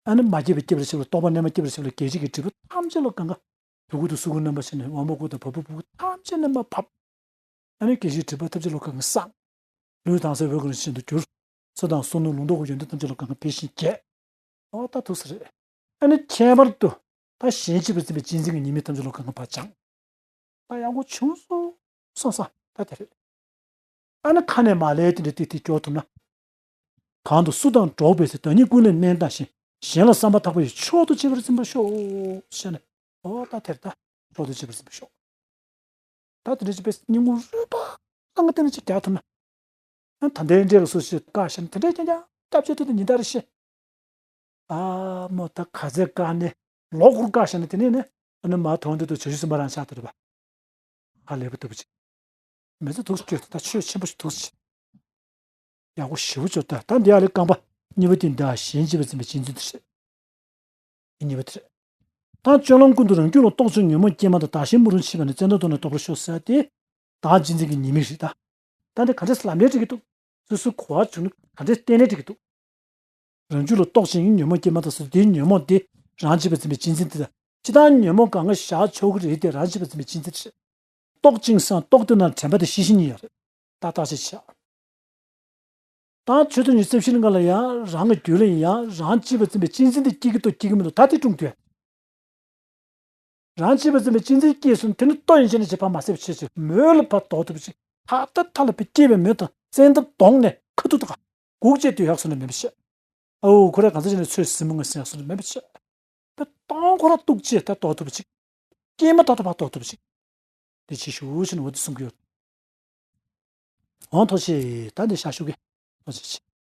ཨ་ནི་མ་སྐྱེས་པའི་སྐྱེས་པར་བྱེད་པ་རྟོག་པ་རྣལ་མ་སྐྱེས་པར་བྱེད་པ་ལ་སྐད་ཅིག་གི་སྒྲིབ་པ་ཐམས་ཅད་ལ་གང་ག་དུ་ཁུ་དུ་སུ་གུ་རྣམ་པ་ཤེས་ནས་དབང་པོ་སྐུ་དང་བ་སྤུ་སྤུ་གུ་ཐམས་ཅད་རྣམ་པར་ཕབ། ཨ་ནི་སྐད་ཅིག་སྒྲིབ་པ་ཐམས་ཅད་ལ་གང་ག་སངས། ལུས་དྭངས་གསལ་འོད་དཀར་ནང་བཞིན་དུ་གྱུར། ཚུར་མདངས་སོར་མོའི་ལུང་རྟོགས་ཀྱི་ཡོན་ཏན་ཐམས་ཅད་ལ་གང་ག་འཕེལ་ཞིང་རྒྱས། ཨོ་ད་ཐུགས་སུ་རེད། ཨ་ནི་ཁྱད་པར་དུ་ད་གཞན་གཅེས་པར་འཛིན་པའི་གཅེས་འཛིན་གྱི་ཉེས་དམིགས་ཐམས་ཅད་ལ་གང་ག་ཕར་སྦྱངས། ད་ཡག་པོ་བྱུང་སོང་སོང་ས་ད་དེ་རེད། ཨ་ནི་ཁ་ནས་མ་ལས་དེ་འདྲ་ཏིག་ཏིག་སྐྱོར་ཐུབ་ན། གང་དུ་སུ་དང་འགྲོགས་པའི་ཚེ་བདག་ཉིད་ཀུན་ལས་དམན་བཏང་ཞིང་གཞན་ལ་བསམ་པ་ཐག་པ་ཡིས་མཆོག་ཏུ་གཅེས་པར་འཛིན་པར་ཤོག་ཞེས་ནས་ཨོ་ད་དེར་ད་མཆོག་ཏུ་གཅེས་པར་འཛིན་པར་ཤོག་ད་དེ་འདྲ་ཅིག་པའི་སྙིང་པོ་རུས་པ་ལ་ང་བརྟེན་ནས་ཅིག་རྒྱག་ཐུབ་ན། ཨ་ད་ལྟའི་འདྲས་ལ་སུ་ཞིག་བཀག་ཤེས་ན་དེ་འདྲས་ཀྱང་ཀྱང་སྐྱབས་བཅོལ་དུས་དུ་ཉིན་ལྟར་ཤེས། ཨ་མོ་ད་ག་ཚད་བཀག་ནས་ལོ་འཁོར་བཀག་ཤེས་ན་དེ་ནས་ནི་ཨ་ནི་མ་དོན་དུ་དུ་བྱ་ཞུ་སེམས་པ་རང་ཆགས་ཐུབ་རེད་པ། ཧ་ལས་པ་ཐུབ་ཅིག་མི་ཚེ་ཐུགས་སུ་སྐྱོད་དུ་ད་ཆོས་ཆེན་པོ་ཞིག་ཐུགས་སུ་ཡག་པོ་ཞེ་པོ་བྱོས་ད་ད་འདི་ཡ་ལས་རྐང་པ་གཉིས་པ་དེ་འདི་གཞན་གཅེས་པར་འཛིན་པའི་གཅེས་འཛིན་དུ་ཟེར། གཉིས་པ་དེ་རེད། ད་སྤྱོད་ལམ་ཀུན་ཏུ་རང་རྒྱུད་ལ་རྟོག་ཅིང་ཉོན་མོངས་སྐྱེས་མ་དང་བདག་གཞན་མུ་རུ་ཕྱེ་བ་ནི་བཙན་དོན་ཐོག་ནས་སྟོབས་ར་ཤོར་ཟེར་ཏེ། བདག་གཅེས་འཛིན་གྱི་ཉེས་དམིགས་རེད་ད། ད་འདི་ག་འདྲས་ལབ་ནའི་འགྲིག་གི་འདུག་སོ་སོའི་གོ་བ་བྱུང་ན་ག་འདྲས་བསྟན་ནའི་འགྲིག་གི་འདུག་རང་རྒྱུད་ལ་རྟོག་ཅིང་ཉོན་མོངས་སྐྱེས་མ་དང་ཟེར་དེའི་ཉོན་མོངས་དེ་རང་གཅེས་པར་འཛིན་པའི་གཅེས་འཛིན་དེ་དང་ཅི་ལྟར་ཉོན་མོངས་གང་ག་བཞག་ཆོག་གི་རེད་དེ་རང་གཅེས་པར་འཛིན་པའི་གཅེས་འཛིན་རེད། རྟོག་ཅིང་སང་རྟོག་དེ་ན་དྲན་པ་དེ་ཤེས་བཞིན་ཡོད་རེད་ད་བརྟག་དཔྱད་བྱས། ད་ཆོས་ཐུན་གྱི་རྩིབས་ཤིང་ལྔ་ལ་ཡང་རང་གི་རྒྱུད་ལ་ཡང་རང་གཅེས་པར་འཛིན་པའི་གཅེས་འཛིན་དེ་སྐྱེ་གི་འདུག་སྐྱེ་གི་མི་འདུག་ད་དེ་སྲུང་དུས། རང་གཅེས་པར་འཛིན་པའི་གཅེས་འཛིན་སྐྱེས་སོང་དེ་ནི་ལྟོ་ཡིན་ཕྱིར་ནི་བྱེད་པ་མ་ཟད་པ་ཆོས་ཅན་མོད་ལ་ཕར་ལྡོག་ཐུབ་པ་ཅིག་ད་ལྟ་ཐ་ལ་པའི་སྐྱེས་པའི་མོད་དང་བཙན་ཐབས་གདོང་ནས་ཁ་ཐུག་ཏུ་ག་སྒུག་བྱས་དུས་ཡག་སོང་ནི་མེད་པ་ཆོས། ཨོ་ཁོ་རས་གང་ཟག་ཅིག་ནི་ཚོད་ཟིན་མི་ངོ་ཟིན་ཡག་སོང་ནི་མེད་པ་ཆོས། པའི་སྟོང་ཁོ་ར་གཏུག་བྱས་ད་ལྡོག་ཐུབ་པ་ཅིག་སྐྱེས་མ་ད་ལྟ་ཕར་ལྡོག་ཐུབ་པ་ཅིག་དེ་ཅིག་ཞུ་ཕྱིན་འོ་དེ་གསུང་གི་ཡོད། འོང་ཐོག་ཆེ་ད་འདི་ཤ་ཤུ་གི་ཐོག་ཆེ་ཆེ།